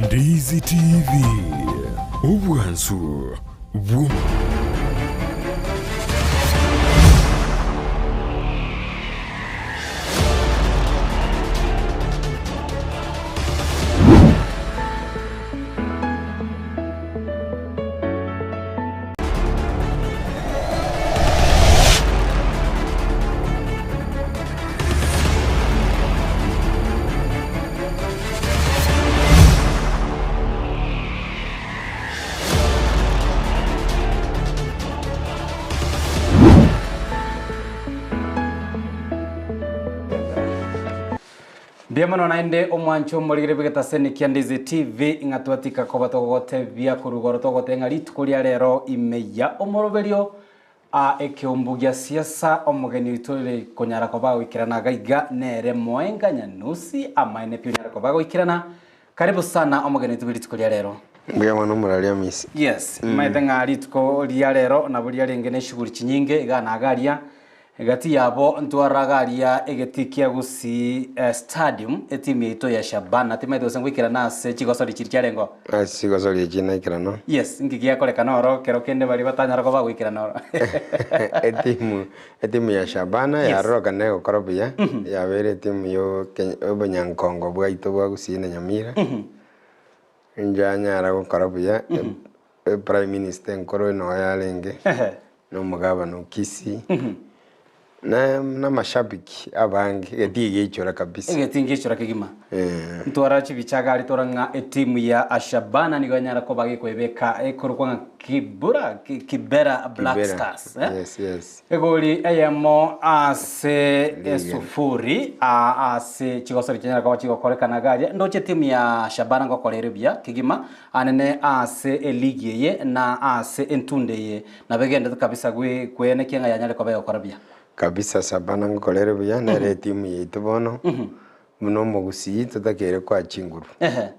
Ndizi TV, obwansu bwo. Mbuya mono naende omwancho omorigere bw'egetaseni kia Ndizi TV ng'a twatika koba togogotebia korwa igoro togotebia ng'a rituko ria rero ime ya omoroberio Aa ekeumbu gia siasa omogeni oito ore konyara koba agoikerana iga iga nere Moenga Nyanusi amaene pi onyare koba agoikerana. Karibu sana omogeni oito bwe rituko ria rero. Mbuya mono omorari Amisi. Yes, maete ng'a rituko ria rero nabo riarenge ne shughuli chinyinge iga na iga aria. Gati yabo ntwarora iga aria egetii kia Gusii Stadium, etimu yaito ya Shabana. Timaete gose ngoikerana ase chigosori chiria chiarengeo. Ase chigosori echi naikerana. Yes, nki giakorekana oro kero kende baria batanyara koba goikerana oro. Etimu etimu ya Shabana Yes. yarorokana egokora buya, yabeire etimu yo Kenya obonyankongo bwaito bwa Gusii na Nyamira, njanyara gokora buya, e prime minister enkoro noyo yarenge, na omogabana o Kisii, na na amashabiki abange, egetii geichora kabisa. Egetii ngeichora kegima. Eh. Ntwara chibicha iga aria tore ng'a etimu ya Shabana nigo yanyara koba gekoebeka ekorokwa ng'a Kibura, Kibera Black Kibera. Stars. Eh? Yes, yes. Egori eyemo ase Liga. esufuri aa ase chigosori chinyara koba chigokorekana iga aria. Ndoche etimu ya Shabana ngokora ere buya kegima anene ase eligi eye na ase entunde eye nabo egendete kabisa gwe kwenekia ng'a yanyare koba egokora buya. Kabisa Shabana ngokora ere buya nere etimu yaito bono buna omogusii totakeire koa chinguru. Ehe.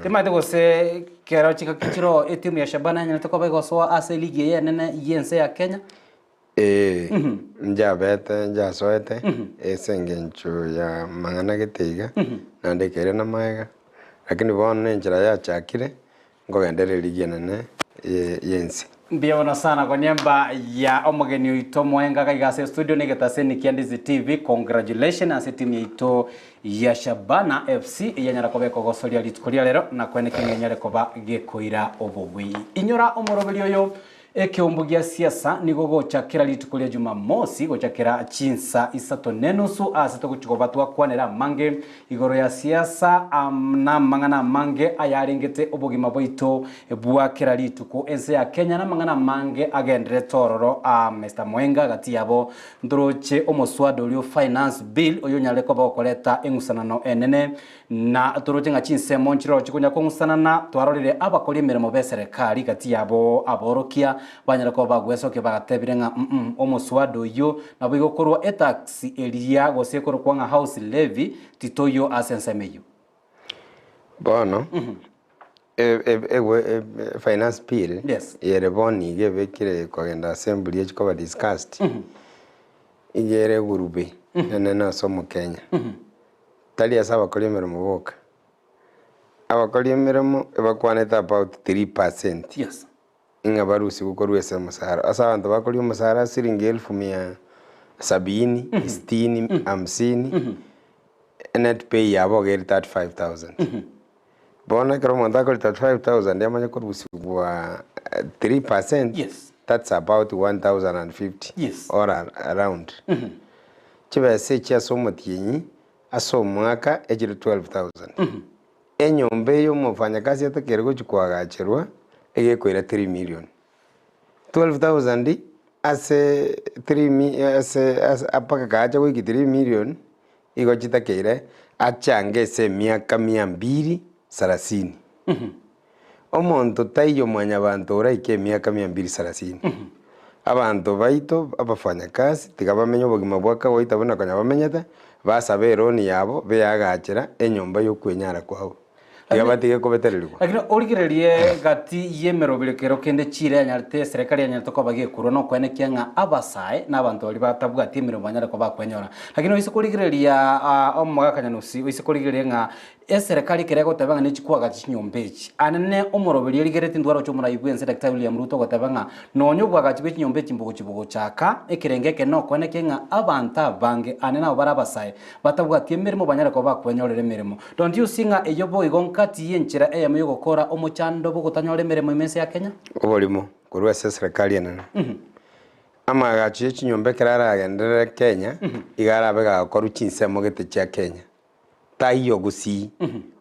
Timanyete gose kero chingaki chiroo etimu ya Shabana yanyarete koba egosoa ase eligi eye enene y'ense ya Kenya. Ee, njabete njasoete ase engencho ya amang'ana gete iga, naende ekere namaega, lakini bono enchera yachakire, nkogenderera eligi enene ye y'ense. Mbuya mono sana koniamba ya omogeni oito Moenga iga iga ase estudio na egetaseni kia Ndizi TV. Congratulations ase etimu yaito ya Shabana FC eyanyara koba ekogosoria rituko ria rero na koenekia ng'a enyare koba gekoira obobui. Inyora omoroberi oyo Ekeombo gia siasa nigo gocha kera rituko ria Jumamosi gocha kera chinsa isato nenusu ase togochia koba twakwanera amange igoro ya siasa namang'ana amange ayarengete obogima bwaito bwa kera rituko ense ya Kenya namang'ana amange agendererete ororo aa Mister Moenga gati yabo ntoroche omoswada oria o Finance Bill oyonyarire koba okoreta eng'usanano enene Na toroche ng'a chinsemo nchiroro chikonya kong'usanana, twarorire abakori emeremo b'eserekari gati yabo aborokia banyare koba bagwesokia bagatebire ng'a mm omoswada oyio naboigo korwa etax eria gose ekorokwa ng'a house levy titoiyo ase ensemo eyio. Bono, finance bill Yes. ere bono iga ebekire kogenda assembly echi koba discussed, iga ere egurube enene ase omokenya. Tari ase abakori emeremo boka. Abakori emeremo ebakwanete about 3% Yes. ng'a barusigwe korwa ase omosara. Ase abanto bakoria omosara siringi elfu mia sabini, sitini, hamsini, net pay yabo iga ere 35,000. Bono ekero omonto akoria 35,000 amanye korusigwa 3%, Yes. that's about 1,050 Yes. or around. Chibesa echi ase omotienyi ase omwaka echire 12,000. Enyomba eye omofanyakazi atakeire gochia koagacherwa egekoira 3 million. 12,000 ase 3 mi ase ase mpaka kaacha goika 3 million igo chitakeire achange ase emiaka mia mbiri sarasini. Omonto taiyo mwanyabanto oraike emiaka mia mbiri sarasini. Abanto baito abafanyakasi tiga bamenye obogima bwa kawaida buna konya bamenyete, basabe eroni yabo beagachera enyomba y'okwenyara kwabo. Tiga batige kobetererigwa. Lakini origererie gati y'emeroberi kero kende chiira yanyarete eserekari yanyarete koba gekorwa nokoenekia ng'a abasae na abanto baria batabwati emeremo banyare koba bakwenyora. Lakini oise korigereria omogaka Nyanusi oise korigereria ng'a eserekari ekero egoteba ng'a nechikwagacha chinyomba echi, anene omoroberi origeretie intwe aroche omorai bwense Daktari William Ruto ogoteba ng'a nonya obwagachi bwe chinyomba echi mbogochi bogochaka, ekerengo eke nokoenekia ng'a abanto abange ane nabo bare abasae batabwati emeremo banyare koba bakwenyorera emeremo. Don't you see ng'a eyio boigo nkati y'enchera eyemo y'ogokora omochando bw'ogotanyora emeremo ime ense ya Kenya? Oborimo korwa ase eserekari enene. Amaagacho ye chinyomba ekero aragenderere Kenya, iga arabe gagokorwa chinsemo gete chia Kenya. Taiyo gusii.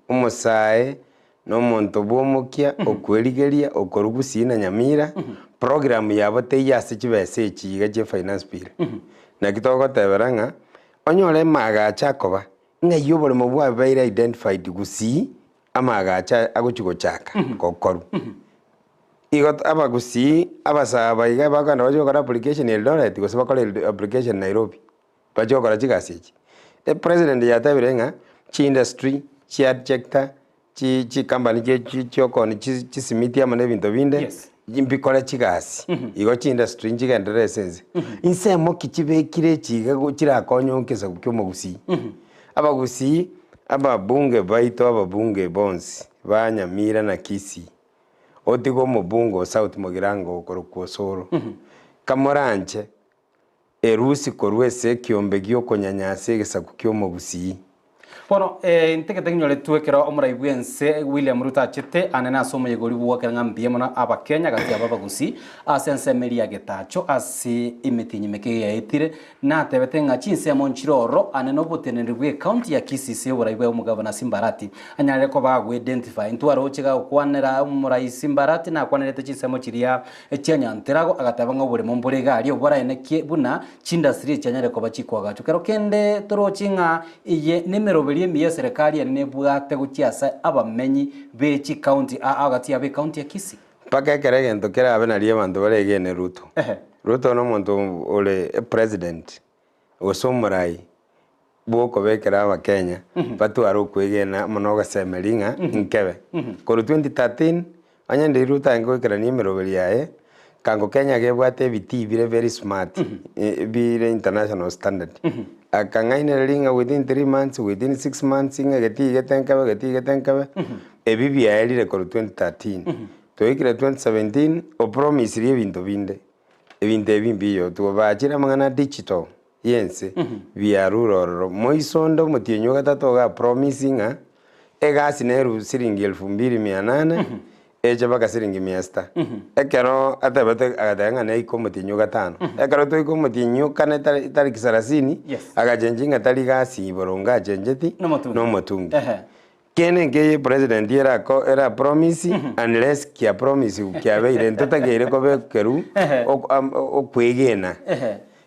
Omosae na omonto bw'omokia okwerigeria okorwa gusii na Nyamira, program yabo teiyo ase chibesa echi iga chia finance bill. Naki togotebera ng'a onyore emaagacho akoba Ng'ai oboremo bwabeire identified gusii amaagacho agochi gochaka gokorwa. Igo abagusii abasaaba iga bakogenda bachie gokora application Eldoret gose bakore application Nairobi bachie gokora chigasi echi. Epresident yatebire ng'a chiindustry, chiadjector, chi chicompany chie chi chiokoni chi chisimiti amo na ebinto binde, Yes. mbikore chigasi, igo chiindustry nchigenderere ase ense. Ensemo ki chibekire echi iga go chirakonye ekesaku kia omogusii? Abagusii, ababunge baito ababunge bonsi ba Nyamira na Kisii, otige omobunge o South Mugirango okorokwa Osoro, kamoranche Erusi korwa ase ekiombe gi'okonyanyasa egesaku ki'omogusii. Bono ntagete ng'inyoretwe ekero omorai bw'ense William Ruto achete anene ase omoyega oria bw'ogokera ng'a mbuya mono Abakenya gati yabo abagusii ase ensemo eria ya Getacho ase emetienyi emeke yaetire natebete ng'a chinsemo nchire ororo anene oboteneneri bw'ecounty ya Kisii ase oborai bwa omogavana Simba Arati anyarire koba agoidentify. Ntwaroche gagokwanera omorai Simba Arati nakwanerete chinsemo chiria Chia Nyanterago agateba ng'a oboremo mbore iga aria oboraenekie buna chindasiri echianyare koba chikoagachwa. Kero kende toroche ng'a eye nemeroberio emiya eserekari ere nebwate gochia ase abamenyi be chikaunti aa gati yabo ekaunti ya Kisii. Mpaka ekero egento kerabe nario abanto baregene Ruto. Ehe. Ruto nomonto ore epresident gose omorai bw'okobekera Abakenya batware okwegena amo na ogosemeria ng'a nkebe. Korwa 2013, onye ndiri Ruto aenge goikerania emeroberi yaye, kango Kenya gebwate ebitii bire very smart, bire international standard. Akang'ainereria ng'a within 3 months, within 6 months ng'a egetii gete nkebe, egetii gete nkebe, ebi biaerire korwa 2013. Twaikire 2017, opromisirie ebinto binde, ebinto ebi mbiyo, twabachire amang'ana a digital. y'ense biarure ororo. Moiso onde omotienyi o gatato iga promise ng'a egasi neru siringi elfu mbili mia nane eche mpaka siringi mia sita. Ekero atebete agateba ng'a naike omotienyi o gatano. Ekero twaika omotienyi o kane tari tariki sarasini, Yes. agachenchi ng'a tari gasi boronge achencheti, Nomotungi. nomotungi. Ehe. Kende nkeye president erako era promise unless kia promise kiabeire ntotakeire kobekerwu ok am okwegena.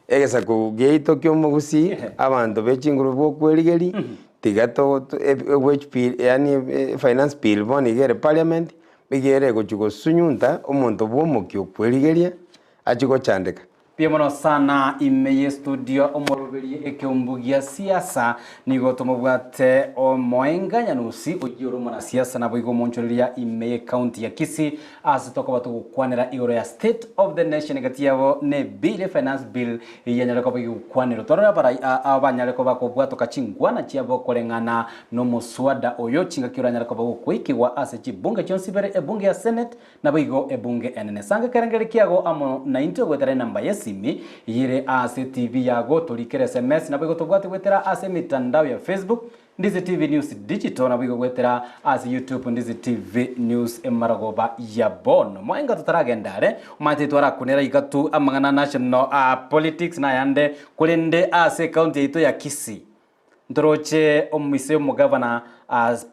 Egesaku giaito kia omogusii abanto be chinguru bwa okwerigeria tiga to to wage bill yaani finance bill bono iga ere parliament iga ere gochi gosunyunta omonto bwa omokia okwerigeria achie gochandeka. Mbuya mono sana ime ye studio omoroberie ekeumbu gia siasa nigo tomobwate Omoenga Nyanusi oyio ore omonasiasa naboigo omonchoreria ime ye county ya Kisii ase tokoba togokwanera igoro ya state of the nation egati yabo ne bill e finance bill eyio yanyare koba egokwanerwa twarore abarai abanyare koba kobwatoka chingwana chiabo koreng'ana nomoswada oyo chingaki oranyare koba gokoikigwa ase chibunge chionsi ibere ebunge ya senate Naboigo ebunge enene. Sanga ekerengererio kiago amo naintwe goetera enamba y'esimi eyere ase etibi yago, torikere sms, naboigo tobwate goetera ase emitandao ya Facebook, Ndizi TV News Digital, naboigo goetera ase YouTube, Ndizi TV News Emarogoba ya bono. Moenga totaragenda are, omanyete twarakunera iga tu amang'ana national politics nayande, korende ase ecounty yaito ya Kisii, Ntoroche omoise omogavana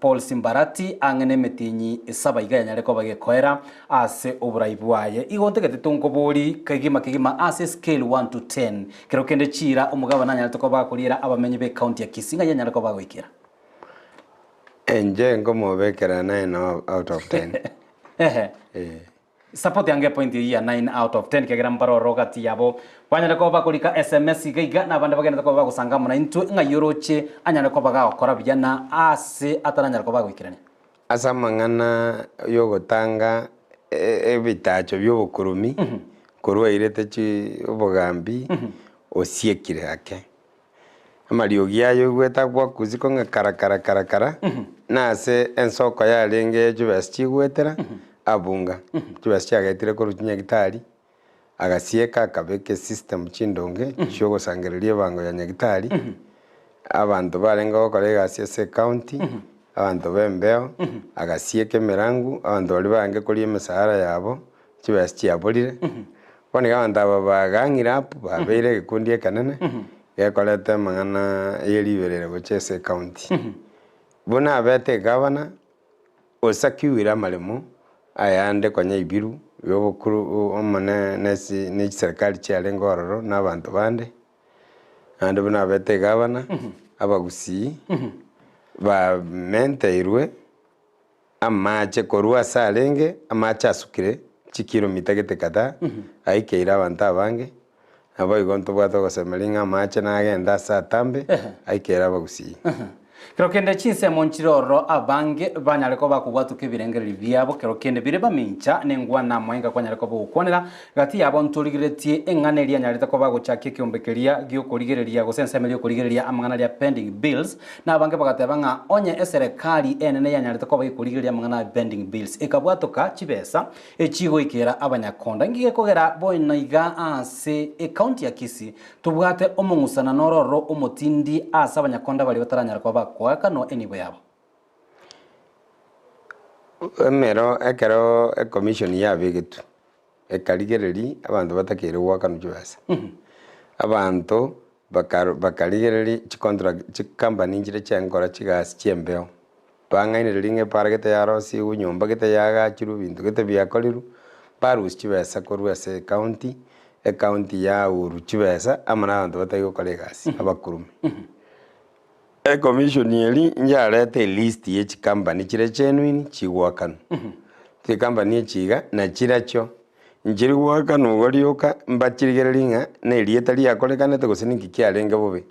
Paul Simbarati ang'e nemetienyi esaba iga yanyare koba gekoera ase oborai bwaye. Igo ntagete tonkobori kegima kegima ase scale 1 to 10 kero kende chiira omogavana anyarete koba akoriera abamenyi be county ya Kisii ng'ai anyare koba agoikera? Inche nkomobekera 9 out of 10. Ehe. Eh. Support yange epoint eyio ya 9 out of 10 kiagera mbare ororo gati yabo banyare koba bakorika sms iga iga na abande bagenderete koba bagosanga amo naintwe ng'ai oroche anyare koba gagokora buya na ase ataranyare koba agoikerania. Ase amang'ana y'ogotanga ebitacho bi'obokurumi korwa airete chi obogambi osiekire ake. Amariogi aye oigwete agwakusia kong'a kara kara kara kara, na ase ensoko yarenge chibesa chigwetera abunga, chibesa chiagetire korwa chinyagitari, agasieka akabeka esystem chindonge chiogosangereria ebango ya nyagitari, abanto barenge gokora egasi ase ecounty, abanto ba embeo, agasieka emerangu, abanto baria barenge koria emesahara yabo, chibesa chiaborire. Bono iga abanto aba bagang'ire up, babeire egekundi ekenene, gekoreta amang'ana ye riberera gochia ase ecounty. Buna abete egavana, Osakiwire amaremo ayande konya ebiru bi'obokuru amo ne chiserikali chiarenge ororo na abanto bande, naende buna abete egavana, abagusii bamenteirwe amache korwa ase arenge amache asukire chikilomita gete kadhaa aikeire abanto abange, Naboigo ntobwate ogosemeria ng'a amache nagende ase atambe, aikere abagusii. Kero kende chinsemo nchire ororo abange banyare koba bakobwatoka ebirengererio biabo, kero kende bire bamincha nengwana moenga kwanyare koba ogokwanera gati yabo ntorigereretie eng'ana eria yanyarete koba gochakia ekeombe keria giokorigereria gose ensemo eria yokorigereria amang'ana aria pending bills na abange bagateba ng'a onye eserekari enene yanyarete koba gekorigereria amang'ana a pending bills ekabwatoka chibesa Echigoikera abanyakonda. Inki gekogera bono iga ase ecounty ya Kisii tobwate omong'usana nororo omotindi ase abanyakonda baria bataranyara koba bakoakanwa enibo yabo? Emero ekero ecommission yabegetwe, ekarigereria abanto batakeire goakanwa chibesa. Abanto bakaro bakarigereria chicontract chicompany nchire chiankora chigasi chi'embeo. Bang'ainereria ng'a epara gete yarosigwe, nyomba gete yaagachirwe, ebinto gete biakorirwe, barusia chibesa korwa ase ecounty, ecounty yaurwa chibesa amo na abanto batari gokora egasi, abakurume. Ecommission eria yareta elist ye chicompany chire genuine chigoakanwa. Chicompany echi iga, nachirachio, nchiri goakanwa igo rioka, mbachirigereria ng'a na erieta riakorekanete gose ninki kiarenge bobe.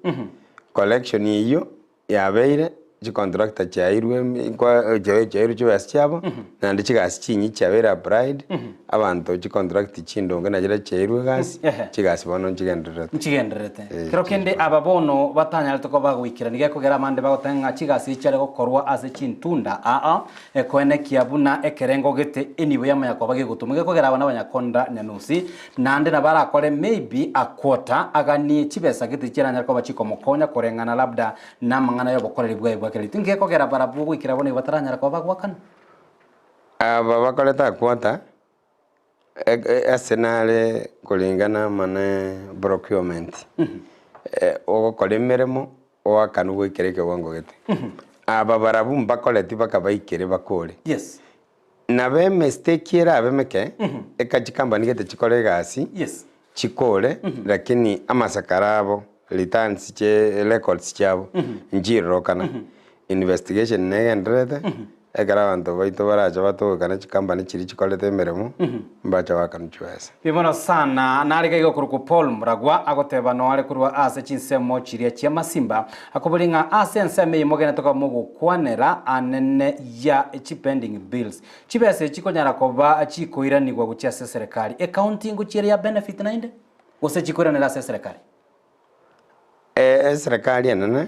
Collection eywo. Yabeire chicontractor chiairwe emi- chiairwe chibesa chiabo, naende chigasi chinyi chiabeire applied, abanto chicontract chindonge nachiria chiairwe egasi, Ehe. chigasi bono nchigendererete. Nchigendererete. Eh, Kero kende aba bono batanyarete koba bagoikerania gekogera abande bagoteba ng'a chigasi echi chiare gokorwa ase chintunda aa, ekoenekia buna ekerengo gete enibo yamanya koba gegotuma gekogera aba nabanyakonda nyanusi, Naende nabo arakore maybe a quarter aganie chibesa gete chiranyare koba chikomokonya koreng'ana labda namang'ana yobokoreri bwaye bwa kera rituko. Inki gekogera barabwo goikera bono igo bataranyara koba bagoakana? Aba bakorete a quarter, ase nare korengana amo ne procurement, ogokora emeremo oakanwe goikera ekewango gete. Aba barabwo mbakoreti mpaka baikere bakore. Yes. Nabo emistake erabe emeke, eka chikambani gete chikore egasi, Yes. chikore, lakini amasakara abo, returns chie records chiabo, nchirorokana. Investigation negendererete, ekero abanto baito barache batogokana chikambani chiria chikorete emeremo, mbache goakanwa chibesa. Mbuya mono sana. Nare iga okorokwa Paul Muragwa agoteba noare korwa ase chinsemo chiria chia Masimba akoboria ng'a ase ensemo eye mogenete koba mogokwanera anene ya chipending bills. Chibesa echi chikonyara koba chikoiranigwa gochia ase eserekari. Ecounty ngochia ere ya benefit naende? Gose chikoiranera ase eserekari? Eserekari enene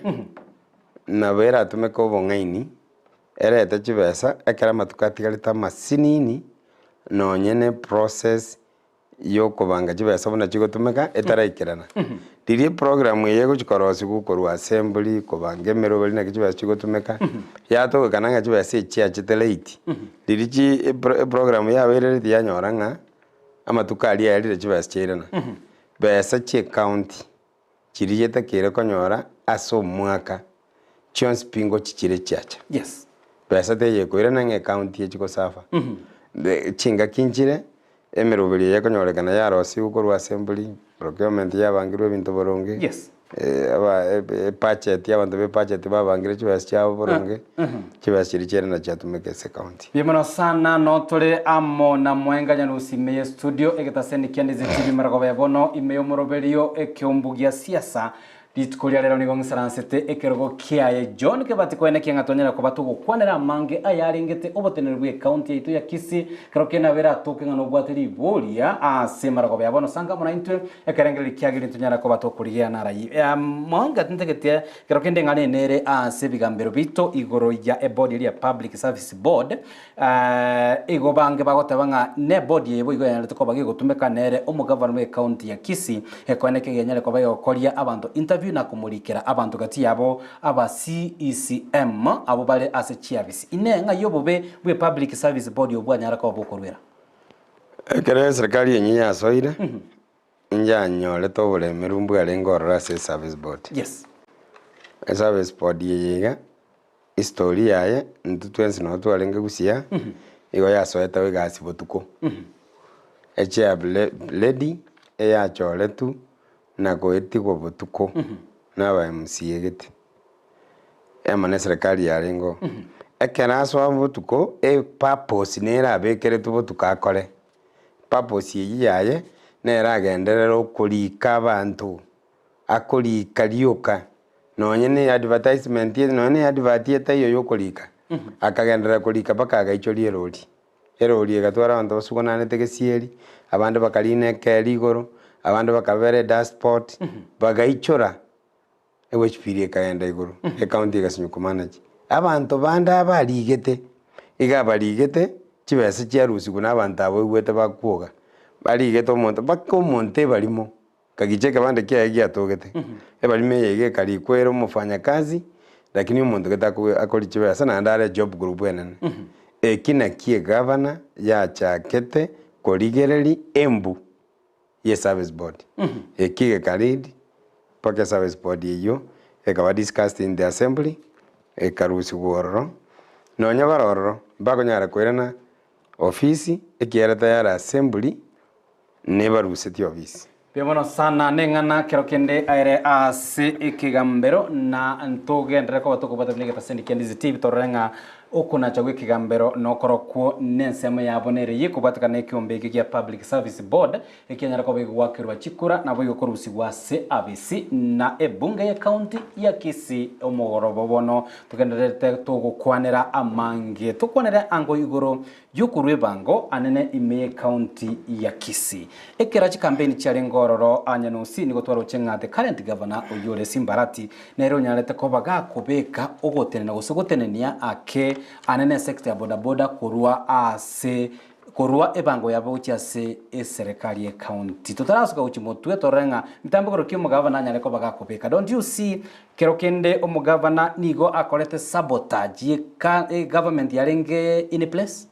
nabo eratumeke obong'aini erete chibesa ekero amatuko atigarete amasinini nonye ne process yokobanga chibesa buna chigotumeka etaraikerana. Riria eprogram eye egochi korosigwa korwa assembly, kobanga emeroberi naki chibesa chigotumeka, yatogekana ng'a chibesa echi chiachete late, riria chi epro eprogram yabeire late yanyora ng'a amatuko aria aerire chibesa chiairana. Besa chi'ecounty chiria chetakeire konyora ase omwaka chionsi pi ngochi chire chiacha. Yes. Besa teiyo ekoirana ng'a ecounty echi gosafa. Chingaki nchire, emeroberi eye ekonyorekana yarosigwe korwa assembly, procurement yabangirwe ebinto boronge, Yes. aba ebudget abanto ba ebudget babangire chibesa chiabo boronge, chibesa chiria chiairana chiatumeka ase ecounty. Mbuya mono sana notore amo na Mwenga Nyarusi ime ye studio egetaseni kia Ndizi TV marogoba ya bono ime y'omoroberio ekeumbu gia siasa. Rituko ria rero nigo ng'isaransete ekerogo kiaye John Kebati koenekia ng'a twanyare koba togokwanera amange ayarengete oboteneneri bw'ecounty yaito ya Kisii kero kende nabo eratoke ng'a nobwate riboria ase marogoba ya bono sanga amo naintwe ekerengererio kiagerire ntonyare koba tokorigia narayi Mwangi ntagete kero kende ng'a nere ase ebigambero bito igoro ya eboard eria ya Public Service Board Igo bange bagoteba ng'a nebodi eye boigo yanyarete koba gegotumeka nere omogavana bw'ecounty ya Kisii ekoene kegenyare koba egokoria abanto interview na komorikera abanto gati yabo aba CECM abwo bare ase chiabisi. Inee ng'ai obobe bwe Public Service Board obwo bwanyara koba bokorwera? Ekero eserikari enyia yasoire, inyanyorete oboremeru mbwarenge ororo ase eservice board. Yes. Eservice board eye iga, History yaye, intwe twensi nabo twarenge gusii, igo yasoete egasi botuko. Echair lady eyachoretwe na goetigwa botuko na aba MCA gete, emo na eserekari yarenge oo. Ekero asoa botuko, epurpose nere abekeretwe botuko akore, purpose eywo yaye, nere agenderere okorika abanto. Akorika rioka, nonye ne advertisement nonye ne advert etaiyo yokorika, akagenderera korika mpaka agaichoria erori. Erori egatwara abanto basugunanete gesieri, abande bakarina ekeri igoro, abande bakabera edashboard, bagaichora, eweshpiri ekagenda igoro, ecounty egasinywa komanage. Abanto bande abarigete, iga abarigete, chibesa chiarusigwe na abanto aba oigwete bakwoga, barigete omonto mpaka omonto ebarimo. Kagicha ekebande kiaye giatogete, ebarima eye iga ekarikwa ere omofanyakazi, lakini omonto gete akori chibesa naende are ejob group enene. Eki nakio egavana yachakete korigereria embu ye service board. Eki geka lead mpaka eservice board eyio ekaba discussed in the assembly, ekarusigwa ororo, nonya bare ororo mbakonyara koirana ofisi ekiagera tayari assembly Nebarusetie obisi. Mbuya mono sana neng'ana kero kende aere ase ekegambero na ntogenderere koba tokobwata buna egetaseni kia Ndizi TV torore ng'a okonacha gw'ekegambero nokorokwo nensemo yabo nere eye kobwatekana nekiombe eke gia Public Service Board ekianyara koba egoakerwa chikura naboigo korusigwa ase abisi na ebunge ye county ya Kisii omogoroba bono togendererete togokwanera amange tokwanere ango igoro Y'okorua ebango anene ime y'ecounty ya Kisii. Ekero chikampeni chiarenge ororo aa Nyanusi nigo twaroche ng'a the current governor oyio ore Simbarati nere onyarete koba gakobeka ogotenena gose gotenenia ake anene esector ya bodaboda korwa ase korwa ebango yabo gochia ase eserekari y'ecounty. Totarasuka gochia motwe torore ng'a mitambo igoro ki omogavana anyare koba gakobeka. Don't you see Kero kende omogavana nigo akorete sabotage ye government yarenge in place.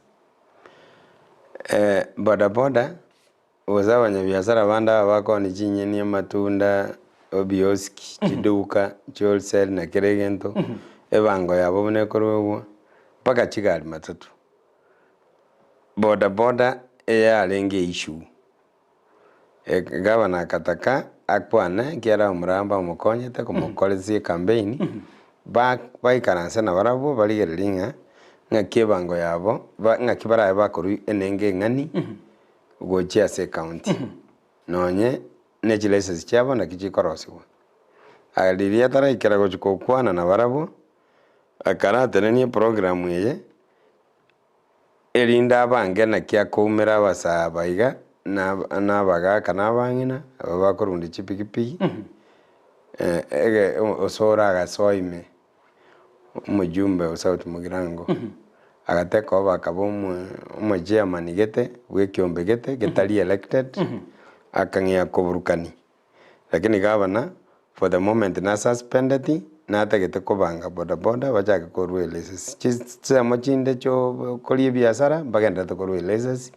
Boda boda gose abanyabiasara bande aba bakoonia chinyeni, amatunda, obioski, chiduka, chiwholesale na kera egento, ebango yabo buna ekorwegwa mpaka chigari matatu. Boda boda eyarenge issue. Gavana akataka akwane, ekiagera abamura mbamokonyete komokoresia ecampaign, ba- baikaranse nabarabwo barigererie ng'a ng'aki ebango yabo, ba ng'aki barabe bakorwa enengo eng'ani gochia ase ecounty. Nonye ne chilicense chiabo naki chikorosiwa. Aya riria ataraikera gochia gokwana nabarabwo, akaratenenia eprogram eye. Erinde abange naki akoumera abasaa aba iga, na abagaaka na abang'ina, aba bakorunda chipigipigi, ege osoro agasoa ime, omojumbe o South Mugirango, agateka obo akaba omo omochairman gete, bwa ekiombe gete, getari elected, akang'ea koburukania. Lakini gavana for the moment na suspendeti natagete kobanga bodaboda bachake korwa elisasi. Chinsemo chinde chio koria ebiasara mbagendererete korwa elisasi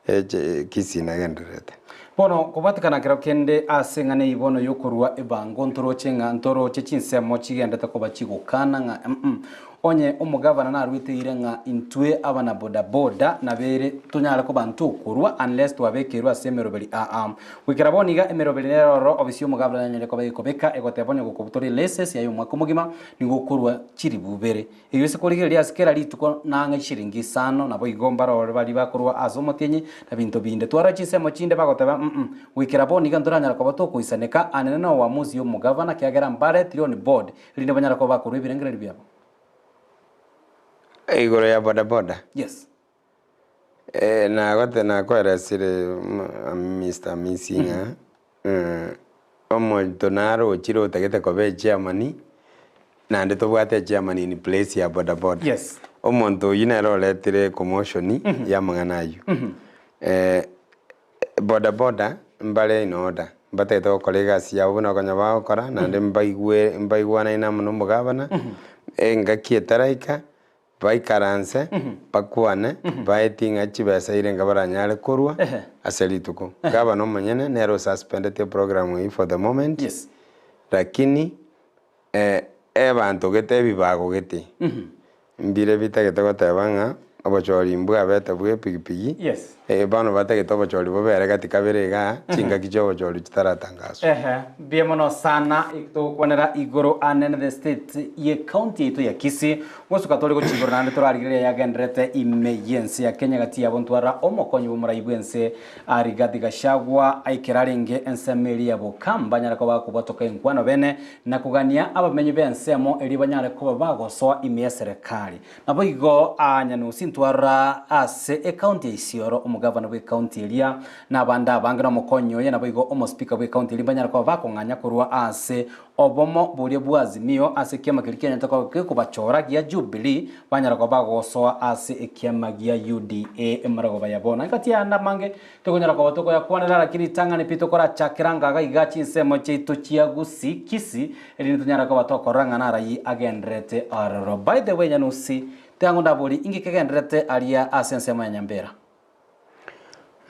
eche Kisii nagendererete. Bono kobwatekana kero kende ase eng'ana eyio bono y'okorua ebango ntoroche ng'a ntoroche chinsemo chigendete koba chigokana ng'a mm Onye omogavana naruete eira ng'a intwe abana bodaboda nabere tonyare koba ntokorua unless twabekeirwe ase emeroberi aa. Goikera bono iga emeroberi nere ororo ofisi y'omogavana yanyare koba gekobeka egoteba onye gokobutora elicense yaye omwaka omogima nigo okorua chiribu ibere. Eyio ase korigereria ase kera rituko nang'e chishiringi isano naboigo mbarore baria bakorua ase omotienyi na binto binde. Twarora chinsemo chinde bagoteba. mm goikera bono iga ntoranyara koba tokoisaneka anene na oamuzi omogavana kiagera mbaretire on board rinde banyare koba bakorwa ebirengererio biabo. Igoro ya bodaboda. Yes. Nagote nakoeresire Mister Amisi ng'a omonto nare ochire otagete koba echairman, naende tobwate echairman in place ya bodaboda. Yes. Omonto oyio nere oretire commotion ya amang'ana ayio. Bodaboda mbare in order, mbatagete gokora egasi yabo buna okonyora bagokora, naende mbaigwe mbaigwanaine amo na omogabana, engaki etaraika, Baikaranse, bakwane, baetie ng'a chibesa irenga baranyare korua ase rituko. Gavana omonyene nere osuspendete eprogram eyio for the moment, Yes. lakini abanto gete ebibago gete mbire bitagete goteba ng'a obochori mbwabete bwa epigipigi, Yes. bono batagete obochori bobere gati kabere igaa, chingaki chia obochori chitaratangaswa. Ehe, mbuya mono sana togokwanera igoro anene the state ye county yaito ya Kisii gosuka tore gochia igoro naende torarigereria yagenderete ime yense ya Kenya gati yabo ntwarora omokonyi bw'omorai bwense Rigathi Gachagua aikera arenge ensemo eria ya Bokamba anyare koba akobwatoka enkwano bene na kogania abamenyi b'ensemo eria banyare koba bagosoa ime y'eserekari. Naboigo aa Nyanusi ntwarora ase ecounty ya Isiolo, omogavana bw'ecounty eria, na abande abange na omokonyi oye, naboigo omospeaker bw'ecounty eria mbanyare koba bakong'anya korwa ase obomo boria bwa Azimio ase ekiama keria kianyarete koba gekobachora gia Jubilee, banyara koba bagosoa ase ekiama gia UDA emarogoba ya bono. Engaki y'ayande amange tokonyara koba tokoyakwanera, lakini ritang'ani pi tokorachakera ngaga iga chinsemo chiaito chia Gusii, Kisii, Erinde tonyare koba tokorora ng'a narayi agendererete aroro. By the way Nyanusi, tiango ndabori inki kegendererete aria ase ensemo ya Nyambera?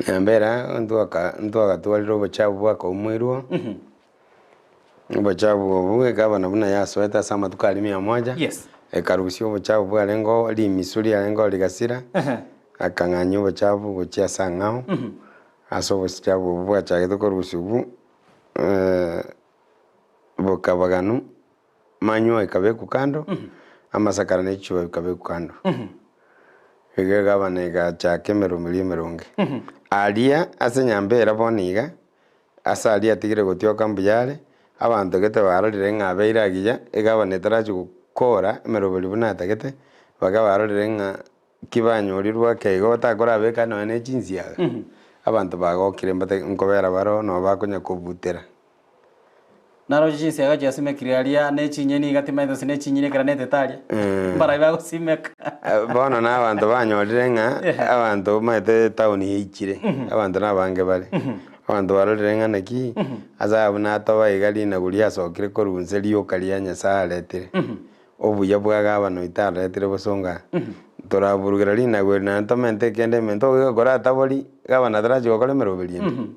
Nyambera ntwaka ntwagatwarire obochafu bwakaumwirwe, obochafu obwo egavana buna yasoete ase amatuko aria mia moja, Yes. ekarusia obochafu bwarenge oo rimisu riarenge oo rigasira, akang'anyia obochafu gochia ase ang'ao, ase obochafu obwo bwachagete korusiwu. Bokabaganu, manywa ekabekwa kando, amasakara ne chichuba bikabekwa kando. Iga egavana egachaka emeromeri emeronge. Aria ase nyambera bono iga, ase aria atigire gotioka mbuya are, abanto gete barorire ng'a abeire agiya, egavana etarachia gokora emeroberi buna atagete, baka barorire ng'a ki banyorirwe ake igo batakorabeka nonya ne chinsiaga, abanto bagokire mbate nkobera baroo nabo bakonya kobutera. Naroche chinsiaga chiasimekire aria, ne chinyeni iga timanyeti gose ne chinyeni ekero netete aria, mbarai bagosimeka. Bono na abanto banyorire ng'a abanto omanyete etown yaichire, abanto nabange bare, abanto barorire ng'a naki, ase aya buna atoba iga rinagu riasokire korwa inse rioka ria Nyasaye aretire, obuya bwa gavana oito aretire bosongo aa, toraburugera rinagu eri naende tomente ekende ime, ntogoika koratabori, gavana tarachi gokora emeroberi ende.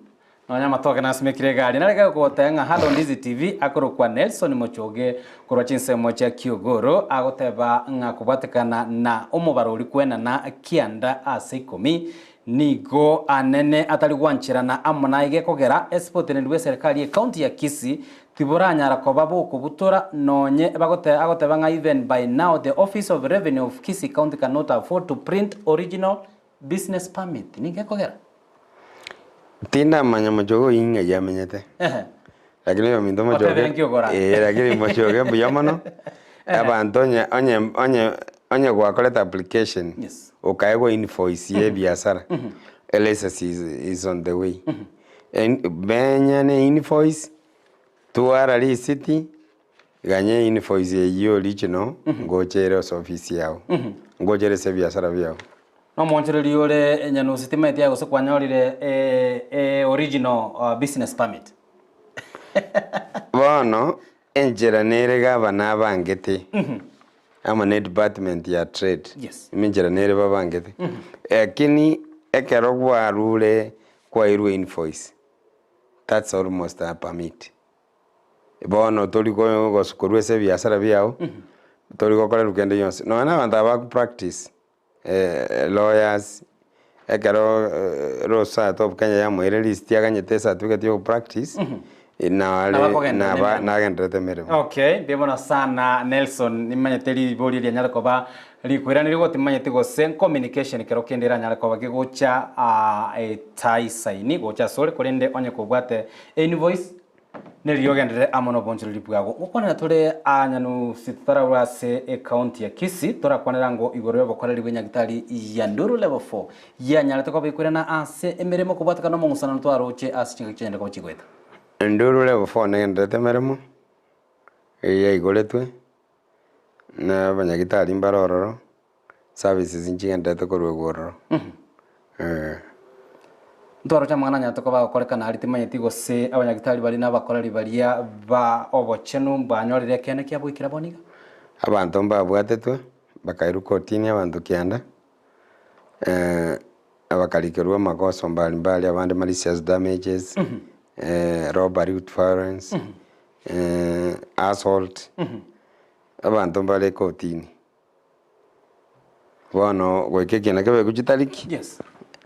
Nonya amatoke nasimekire egari. Nare gagoteba ng'a Halo Ndizi TV akorokwa Nelson Mochoge korwa chinsemo chia Kiogoro agoteba ng'a kobwatekana na omobarori kwenana kianda ase ikomi nigo anene atari gwancherana amo naye gekogera esiboteneneri bw'eserekari y'ecounty ya Kisii tiboranyara koba bokobutora nonye bagote agoteba ng'a even by now the office of revenue of Kisii county cannot afford to print original business permit nigo ekogera. Tindamanya mochoge oyio ng'ai amenyete, Ehe. lakini oyominto mochoge, Otebire nki ogora? eh, lakini mochoge mbuya mono, abanto onye onye onye onye gwakorete application, Yes. okaegwa invoice ya ebiasara, elicense is is on the way. En benya ne invoice, twara risiti, Ganya einvoice eyio original ngoche ere ase ofisi yao, ngoche ere ase ebiasara biao. Nomoonchoreria ore Nyanusi timanyeti aye gose kwanyorire e original business permit. Bono enchera nere gavana abangete amo ne department ya trade, Yes. enchera nere babangete, lakini ekero gwarure kwairwe invoice that's almost a permit. Bono tori korwa ase ebiasara biao, tori gokorerwa kende gionsi. Nonya na abanto aba bago practice, lawyers, ekero Law Society of Kenya yamoeire receipt aganyete ecertificate ya go practice, Nare Nabakogenderera naba emeremo. nagendererete emeremo. Okay, mbuya mono sana Nelson, nimanyete riborio rianyare koba rikoiranerigwa timanyeti gose communication kero kende eranyare koba gegocha etaisaini gocha asore korende onye kobwate invoice neriria ogenderere amo na obonchoreri bwago. Gokwanera tore aa Nyanusi totararwa ase ecounty ya Kisii torakwanera ango igoro yobokoreri bwe nyagitari ya Nduru level 4 yanyarete koba ekoirana ase emeremo kobwatekana nomong'usanano twaroche ase chingaki chianyarete koba chigoeta. Enduru level 4 negendererete emeremo, eyio yaigoretwe, na abanyagitari mbare ororo, services nchigendererete koruegwa ororo, eh. Ntwaroche amang'ana anyarete koba agokorekana aria timanyeti gose abanyagitari baria na abakoreri baria ba obochenu mbanyorire ekeene kia goikera bono iga. Abanto mbabwatetwe, bakairwa kotini abanto kianda, Abakarikerwa amagoso mbari mbari abande malicious damages, robbery with violence, assault, abanto mbare ekotini. Bono goika ekiina kebekwe chitariki, Yes.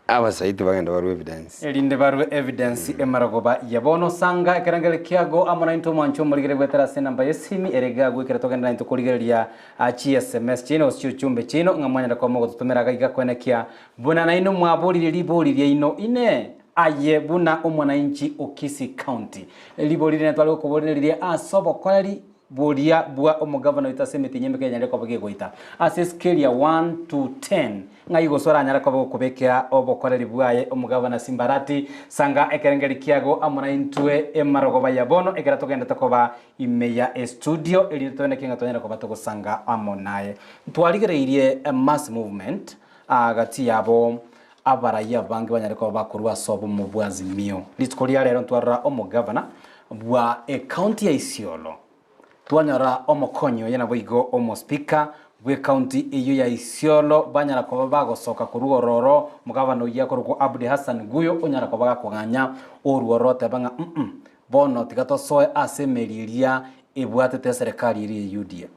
abasaiti bagende barue evidence. Erinde barue evidence emarogoba ya bono. Sanga ekerengererio kiago amo naintwe omwancho omorigere goetera ase enamba y'esimi ere iga ekero togende naintwe korigereria Chi sms chiaino gose chiuchumbe chiaino ng'a mwanyare koba mogototomera iga iga koenekia buna nainwe mwaboririe ribori riaino. Inee! Aye buna omwananchi o Kisii County, ribori riria tware gokoboria neriria ase obokoreri boria bwa omogavana oito ase emetienyi emeke yanyarire koba gegoita ase escale ya 1 to 10, ng'ai gose oranyare koba gokobekera obokoreri bwaye omogavana Simbarati sanga ekerengeri kiago amo naintwe emarogoba ya bono ekero togendete koba Ime ya estudio erinde toeneke ng'a twanyare koba togosanga amo naye. Ntwarigereirie mass movement gati yabo abarai abange banyare koba bakorwa ase obomo bwa Azimio. Rituko ria rero ntwarora omogavana bwa ecounty ya Isiolo, twanyora omokonyi oye naboigo omospika bw'ecounty eyio ya Isiolo banyara koba bagosoka korwa ororo, omogavana oyio akorokwa Abdi Hassan Guyo onyara koba gakoganya orwo oteba ng'a mm Bono tiga tosoe ase emeri eria ebwatete eserekari eria ya Yudia.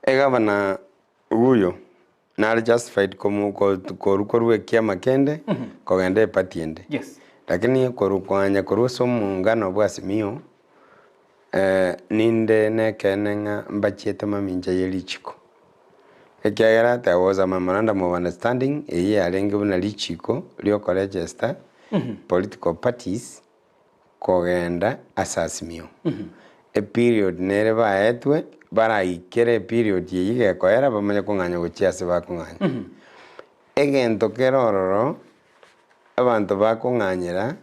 Egavana Guyo nare justified korwa korwa ekiama kende kogenda eparty ende. Yes. Lakini korwa koanya korwa ase omongano bwa Azimio, ninde nekeene ng'a mbachiete mamincha ye richiko. Ekiagera there was a memorandum of understanding eyio yarenge buna richiko riokoregister political parties kogenda ase Azimio. Eperiod nere baetwe baraikere eperiod eyio gekoera bamanye kong'anya gochia ase bakong'anya. Egento kere ororo abanto bakong'anyera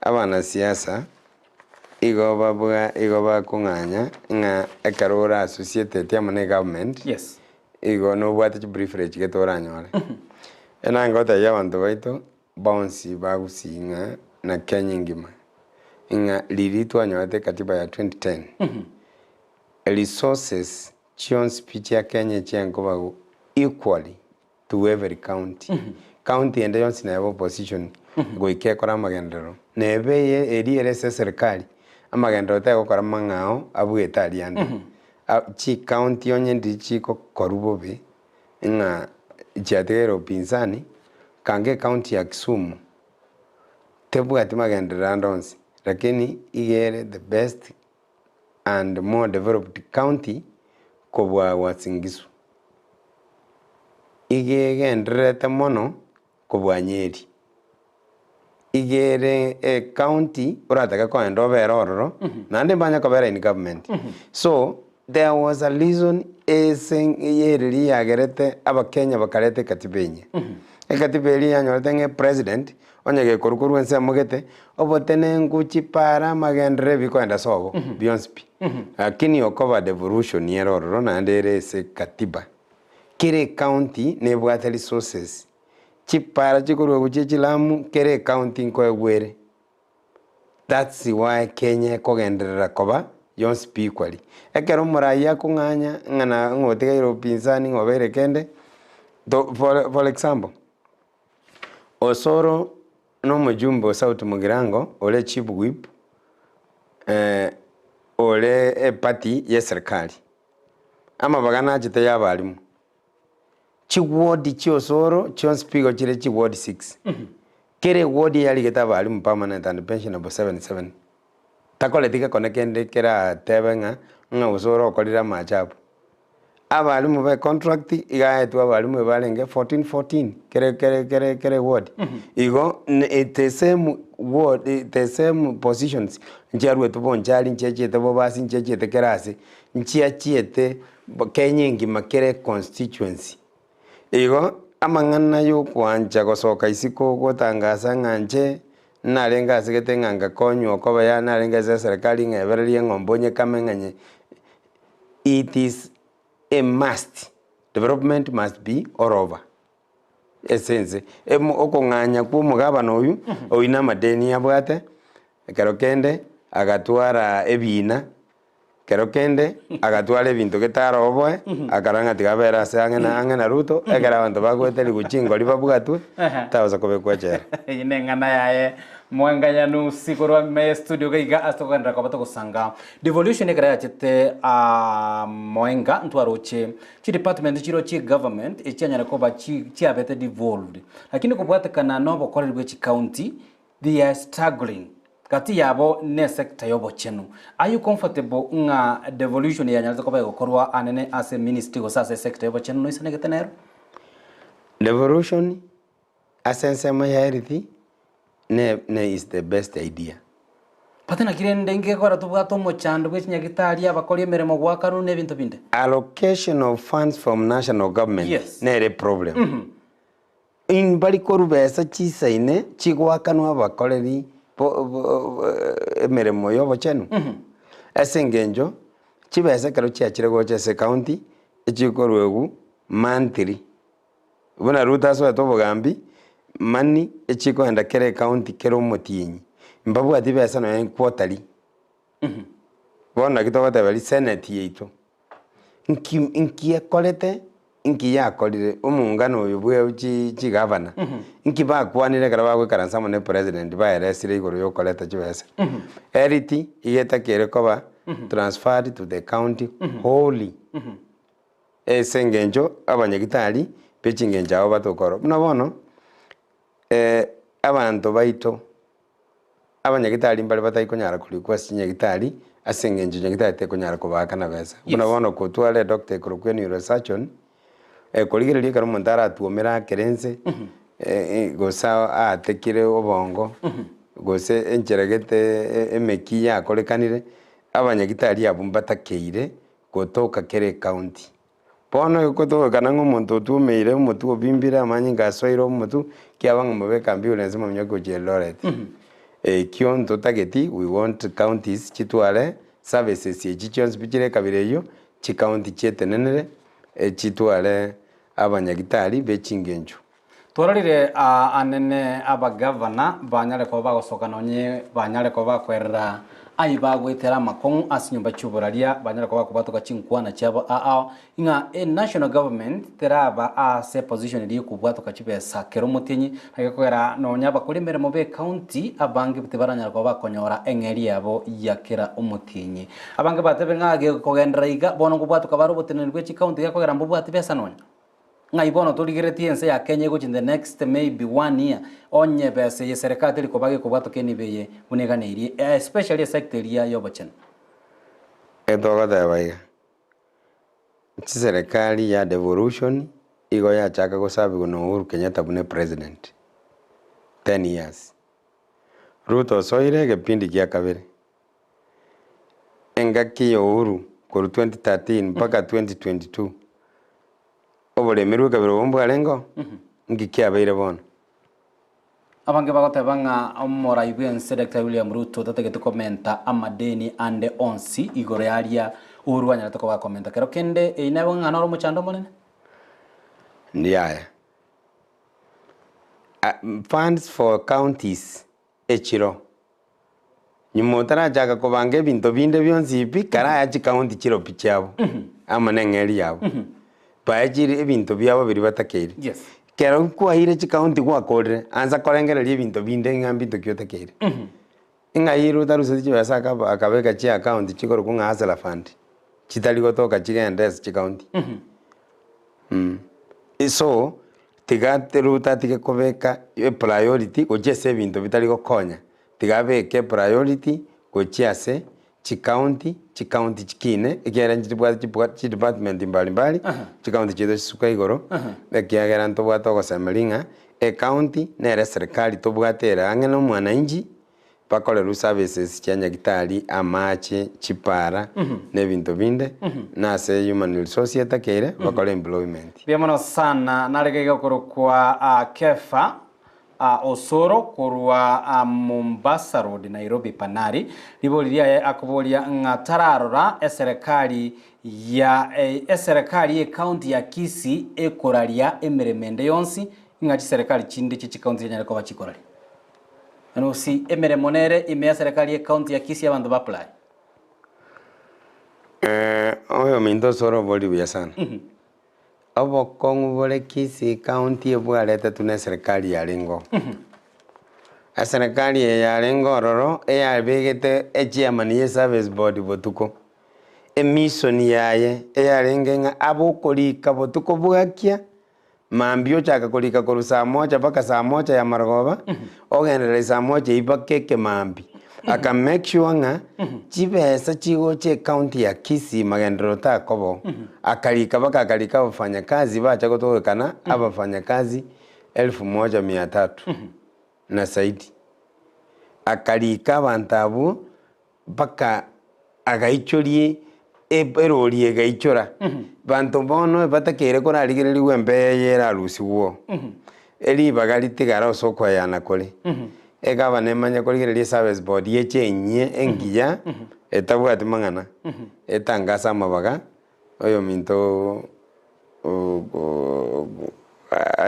abanasiasa Igo babua igo bakong'anya ng'a ekero ore associated amo na egovernment, Yes. igo nobwate chiprivilege gete oranyore. Enange gotebia abanto baito bonsi bagusii ng'a na Kenya engima, ng'a riria twanyorete ekatiba ya 2010, resources chionsi pi chia Kenya echiankoba equally to every county. County ende yonsi nebe opposition goika ekore amagenderero. Nebe eye eria ere ase eserikari, amagenderero tegokora mang'ao abuete aria ande. Chicounty onye ndiri chigokorwa bobe, ng'a chiatigaire upinzani, kanga ecounty ya Kisumu, tebwati magenderero ande onsi, lakini iga ere the best and more developed county kobua Uasin Gishu. Iga egendererete mono kobua Nyeri. Iga ere ecounty oratake kogenda obere ororo, naende mbanye kobera in government. So, there was a reason ase eriria yagerete abakenya bakareta ekatiba enyia. Ekatiba eria yanyorete ng'a epresident, onye gekorwa korwa ensemo gete, obotenenku, chipara, amagenderero ebikoenda sobo, bionsi pi. Lakini okoba devolution ere ororo naende ere ase katiba. Kera ecounty nebwate resources, chipara chikorwa gochia chilamu, kera ecounty nkoegwa ere. That's why Kenya ekogenderera koba yonsi pi equally. Ekero omoraia akong'anya ng'a na ng'a otigaire upinzani ng'a obeire kende, to for example, Osoro na omojumbe o South Mugirango ore chief whip ore eparty ye serikali, amabaga nachete ya abalimu, chiward chia Osoro chionsi pi igo chire chiward six. Kera eward eyarigete abalimu permanent and pensionable 77. Takoreti gekone kende keratebe ng'a ng'a gose ore okorire amachabu. Abalimu be contract iga aetwe abalimu ebarenge 14 14 kere kere kere kere eward. Igo ne the same ward the same positions nchiaruetwe Bonchari, nchiachiete Bobasi, nchiachiete kera ase, nchiachiete Kenya engima kera econstituency. Igo amang'ana y'okwancha gosoka isiko gotangasa ng'a inche narenge asegete ng'a ngakonywa okoba yaani narenge ase eserekari ng'a ebererie eng'ombe onyekame ng'a nye it is a must, development must be all over ase ense. Emo okong'anya kwa omogabana oywo, oywo na amadeni abwate, ekero kende agatwara ebina. Kero kende agatwara ebinto gete aroboe, akarora ng'a tiga abere ase ang'e na ang'e na Ruto, ekero abanto bagoeterigwa chingori babwatwe, tagosa kobekwa echela. Eyio neng'ana yaye Mwenga Nyanusi korwa ime studio iga iga ase tokogenderera koba togosanga devolution ekero yachete aa Mwenga ntwaroche chidepartment chiro chie government echianyare koba chi chiabete devolved lakini kobwatekana na obokoreri bwe chicounty They are struggling. Gati yabo ne sector y'obochenu. Are you comfortable ng'a devolution yanyarete koba egokorwa anene ase ministry gose ase sector y'obochenu noisanegete nero? Devolution ase ensemo ya health ne ne is the best idea. But naki rende ingekora tobwate omochando bwe chinyagitari abakori emeremo goakanwa na ebinto binde? Allocation of funds from national government Yes. nere problem. Mbari korwa besa chisaine chigoakanwa abakoreri emeremo y'obochenu, ase engencho chibesa ekero chiachire gocha ase ecounty, echikorwegwa monthly. Buna Ruto asoete obogambi, money echikoenda kera ecounty kera omotienyi, mbabwati besa nonya quarterly. Bono naki togoteba ri senate yaito, nki nki ekorete, nki yakorire omongano oyo bwe chi chigavana, nki bakwanire ekero bagoikaransa amo na epresident baeresire igoro ya okoreta chibesa. Health iga etakeire koba transferred to the county wholly ase eng'encho abanyagitari be ching'encho abwo batokora. Buna bono, abanto baito. Abanyagitari mbare batari konyara korikwa ase chinyagitari ase eng'encho nyagitari tekonyara kobaakana besa. Buna bono kotwara edoctor ekorokwa eneurosurgeon, ekorigereria ekero omonto aratuomere akere ense, gose aatekire obongo, gose enchera gete emeki yakorekanire, abanyagitari abwo mbatakeire gotoka kera ecounty. Bono egotogekana ng'a omonto otuomeire omotwe obimbire amanyinga asoire omotwe, kiaba ng'a mobeke ambulance mominyoke gochia Eldoret. Ekio ntotageti, we want counties chitware services echi chionsi pi chire ekabira eyio, chicounty chietenenere, chitware abanyagitari be chingencho. Twarorire anene abagavana banyare koba bagosoka nonye banyare koba bakwerera ayio bagoetera amakong'u ase chinyomba chi'oboraria, banyare koba bakobwatoka chinkwana chiabo ao ng'a enational government teraba ase eposition eria ekobwatoka chibesa kera omotienyi, naki gekogera nonye abakori emeremo b'ecounty abange tibaranyara koba bakonyora eng'eria yabo ya kera omotienyi. Abange batebire ng'a gekogenderera iga bono nkobwatoka bare oboteneneri bwe chicounty gekogera mbobwati besa nonya. Ng'ai bono torigeretie ense ya Kenya egochia in the next maybe one year onye besa eye serikali teri koba gekobwatoka enibo eye buna eganeirie especially esector eria yobochenu. Etogoteba iga, chiserekari ya devolution igo yachaka gosabigwa na Uhuru Kenyatta buna epresident, ten years. Ruto osoire egepindi gia kabere, Engaki ya Uhuru korwa 2013 mpaka 2022, oboremerwa ekabira obo mbwarengeo? Nki kiabeire bono? Abange bagoteba ng'a omorai bw'ense Daktari William Ruto tatagete komenta amadeni ande onsi igoro yaria Uhuru anyarete koba akomenta. Kero kende eyio nebe ng'a noro omochando omonene. Yaya. Funds for counties echiro. Nyuma otarachaka kobanga ebinto binde bionsi pi, karaya chikaunti chiropi chiabo, amo neng'eri yabo. Bae chire ebinto biabo biria batakeire. Yes. Kero kwaeire chikaunti gwakorire, ansa korengereria ebinto binde ng'a mbinto ki otakeire. Ng'ai ere otaruseti chibesa akaba akabeka chiakaunti chikorokwa ng'a hustler fund, chitari gotoka chigende ase chikaunti. So. Tiga Ruto atige kobeka epriority gochia ase ebinto bitari gokonya, tiga abeke epriority gochia ase chicounty, chicounty chikine ekiagera nchibwate chibwa chidepartment mbali mbali, chicounty chiaito chisuka igoro, ekiagera ntobwate ogosemeria ng'a ecounty nere eserekari tobwate ere ang'e na omwananchi. Bakorerwe services chia nyagitari, amache, chipara, na ebinto binde, na ase human resource etakeire, bakore employment. Mbuya mono sana narege iga okorokwa Kefa Osoro korwa Mombasa Road Nairobi Panari. Ribori riaye akoboria ng'a tararora eserekari ya eserekari ye county ya Kisii ekoraria emeremo ende yonsi ng'a chiserekari chinde chie chicounty chianyare koba chikoraria. Nusi emeremo nere ime ya serikali ye county ya Kisii abanto ba apply. Oyominto ase orobori buya sana. Obokong'u bore Kisii county ebwaretetwe na eserikali yarenge oo. Eserikali eye yarenge ororo eyabegete echairman ye service board botuko. Emission yaye eyarenge ng'a abe okorika botuko bwakia. Mambia ochaka korika korwa saa moja mpaka saa moja ya marogoba, ogenderera saa moja eyio mpaka ekemambia. Aka make sure ng'a chibesa chigocha ecounty ya Kisii magenderero takoba oo. Akarika mpaka akarika abafanyakazi bacha gotogekana abafanyakazi elfu moja mia tatu na zaidi. Akarika abanto abwo. Mpaka agaichorie erori egaichora. Banto bono ebatakeire korarigererigwe embeo eye erarusigwe oo. Eribaga ritigare ase okoeyana kore. Egava nemanye korigereria eservice board eche enyia engiya etabwati mang'ana, etangase amabaga, oyominto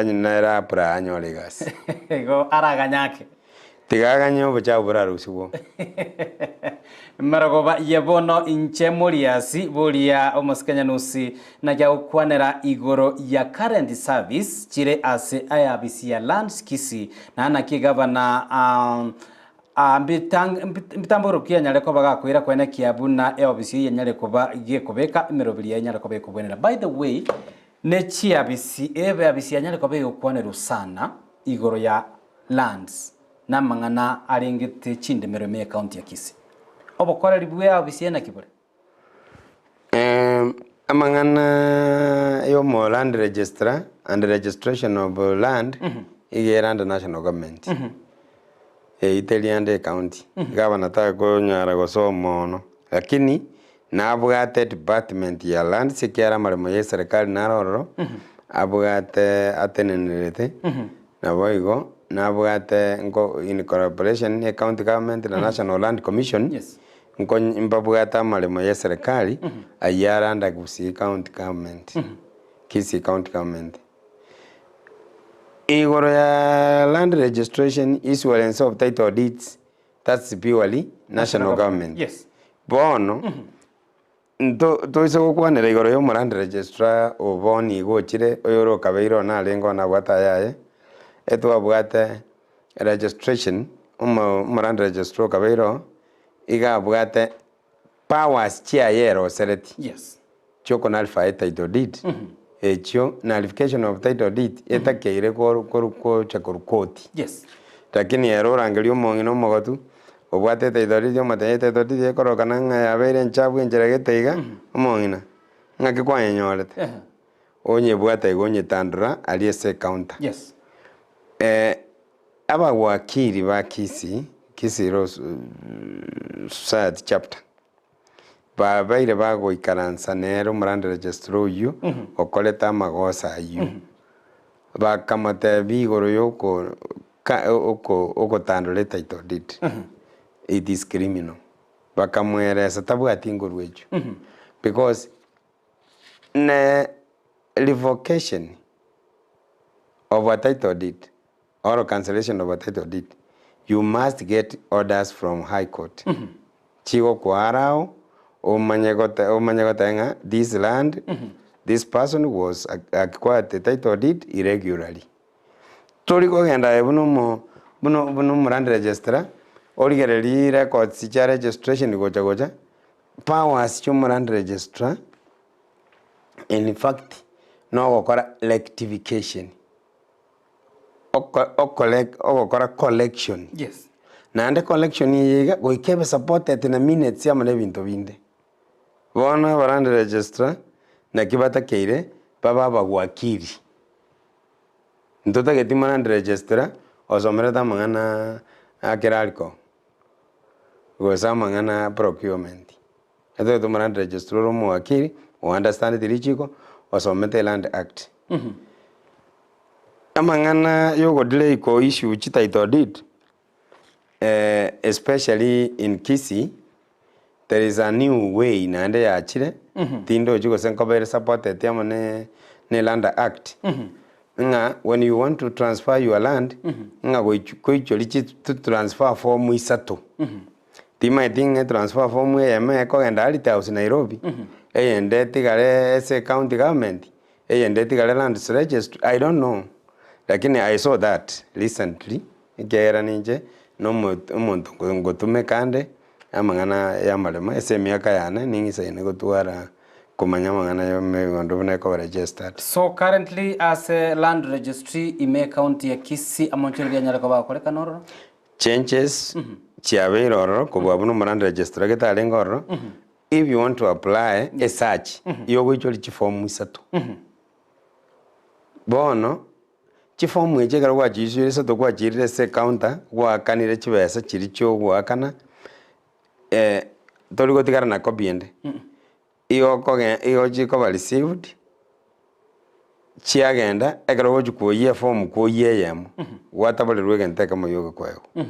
nere apply anyore egasi. Igo araganye ake. Tiga aganye obochafu borarusigwe oo. Marogoba ye bono inche Moriasi boria omosike Nyanusi naki agokwanera igoro ya current service chire ase ayabisi ya Lands Kisii na naki egavana mbitambo ki anyare koba gakoira koenekia buna eobisi eyio enyare koba gekobeka emeroberi yaye enyare koba ekobwenera. By the way, ne chiabisi ebe abisi yanyare koba egokwanerwa sana igoro ya lands na amang'ana arengete chindemero ime y'ecounty ya Kisii. Obokoreri bw'eobisi eye naki bore? Amang'ana y'omo land registrar and registration of land iga ere under national government, eyio teri under ecounty, gavana takonyara gosoma ono, lakini nabwate department ya lands ekiagera amaremo ya eserekari naro ororo, abwate atenenerete, naboigo nabwate nko in collaboration ne county government na national land commission. Nko mbabwate amaremo y'eserekari ayio are under Gusii County Government, Kisii County Government. Igoro ya land registration, issuance of title deeds, that's purely national government. Yes. Bono, nto toise gokwanera igoro ya omoland registrar o bono iga ochire oyore okabeire one arenge one abwate ayaye, etwabwate registration, omo omoland registrar okabeire oo, Iga abwate powers chiaye erosereti Yes. chioko nullify title deed echio nullification of title deed etakeire koru koru gocha korwa koti. Yes. Lakini ere orangeria omong'ina omogotu obwate etitle deed omotebia etitle deed ekorokana ng'a yabeire enchafu enchera gete iga, omong'ina ng'aki kwanyenyorete? Ehe. Onyebwate iga onyetandora aria ase ecounter. Yes. Abawakili ba Kisii, Kisii Law Society Chapter, babeire bagoikaransa nere omorande registrar oyio okorete amagoso ayio. Bakamotebia igoro yoko ka oko ogotandora etitle deed, it is criminal. Bakamweresa tabwati nguru echio because ne revocation of a title deed or cancellation of a title deed, you must get orders from high court. Chigokoa arao omanye gote omanye goteba ng'a this land, this person was acquired the title deed irregularly. Tori kogenda aye buna omo buna buna omoland registrar, origererie records chia registration gocha gocha, powers chia omoland registrar in fact nogokora rectification. Oko okole ogokora collection. Yes. Naende collection eye iga, goika ebe supported na minutes amo na ebinto binde. Bono aba land registrar, naki batakeire, babe abagwakiri. Ntotageti mo land registrar, osomerete amang'ana a clerical, gose amang'ana a procurement. Etotagete omo land registrar ore omowakiri, o understandeti richiko, osomete land act. Amang'ana ya ogodelay ko issue chi title deed, especially in Kisii, there is a new way naende yachire, tindochi gose nkoba ere supported amo ne ne land act, ng'a when you want to transfer your land, ng'a goich koichoria chi transfer form isato. Timaeti ng'a etransfer form eyemo ekogenda Arity House Nairobi, eyende etigare ase ecounty government, eyende etigare Lands Registry, I don't know, lakini I saw that recently, ekiagera ninche na omo omonto ngotumeka ande amang'ana ya amaremo ase emiaka yane ning'isaine gotwara komanya amang'ana ya emegondo buna ekoba registered. So currently ase Land Registry ime ecounty ya Kisii amonchoreria anyare koba agokorekana ororo? Changes chiabeire ororo kobua buna omo land registrar gete arenge ororo, if you want to apply a search, yogoichoria chiform isato. Bono, chiform echi ekero gwachiichoire isato gwachiirire ase ecounter, gwaakanire chibesa chiria chiogoakana, tori gotigara na copy ende. Igo okoge igo chikoba received, chiagenda, ekero ogochi kwoyia eform kwoyia eyemo, gwataborerwa egento ekemo gioka koegwa.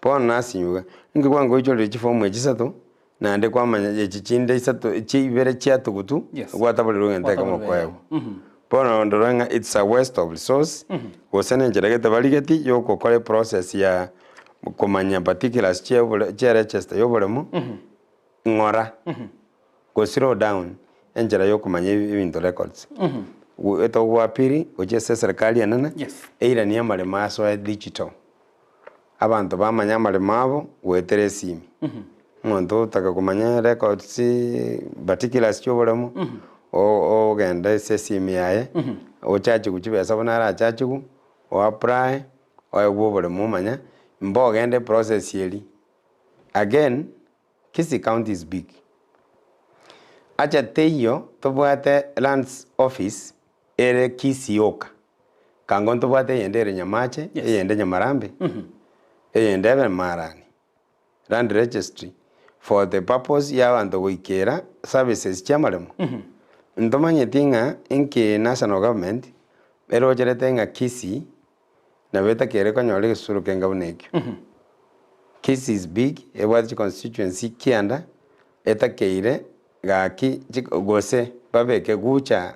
Bono nasinywa iga, inki kwangoichoreria chiform echi isato, naende kwamanya echi chinde isato chi ibere chiatugutu, Yes. gwataborerwa egento ekemo Gwataborerwa koegwa. eyemo. Bono ndore ng'a it's a waste of resource, gose na enchera gete barigeti ya ogokora eprocess ya komanya particulars chia obore chia register ya oboremo, ng'ora, go slow down enchera ya okomanya ebinto records. Etogwapiri gochia ase eserekari enene, Yes. eiranie amaremo asoe digital. Abanto bamanye amaremo abo goetera esimi. Omonto otaka komanya records particulars chia oboremo, ogenda ase esimi yaye, ochachiwe chibesa buna arachachiwe, o apply, oegwe oboremo omanya, mbogende eprocess eria. Again, Kisii county is big. Acha teiyo tobwate lands office ere Kisii yoka. Kango ntobwate eyende ere Nyamache, Yes. eyende Nyamarambe, eyende ebe Marani. Land registry for the purpose ya abanto goikera services chia amaremo. Ntomanyeti ng'a inki national government erocherete ng'a Kisii Nabo etakeire konyora egesusuro kenga buna ekio. Kisii is big, ebwate chiconstituency kianda, etakeire gaki chi gose babeke gucha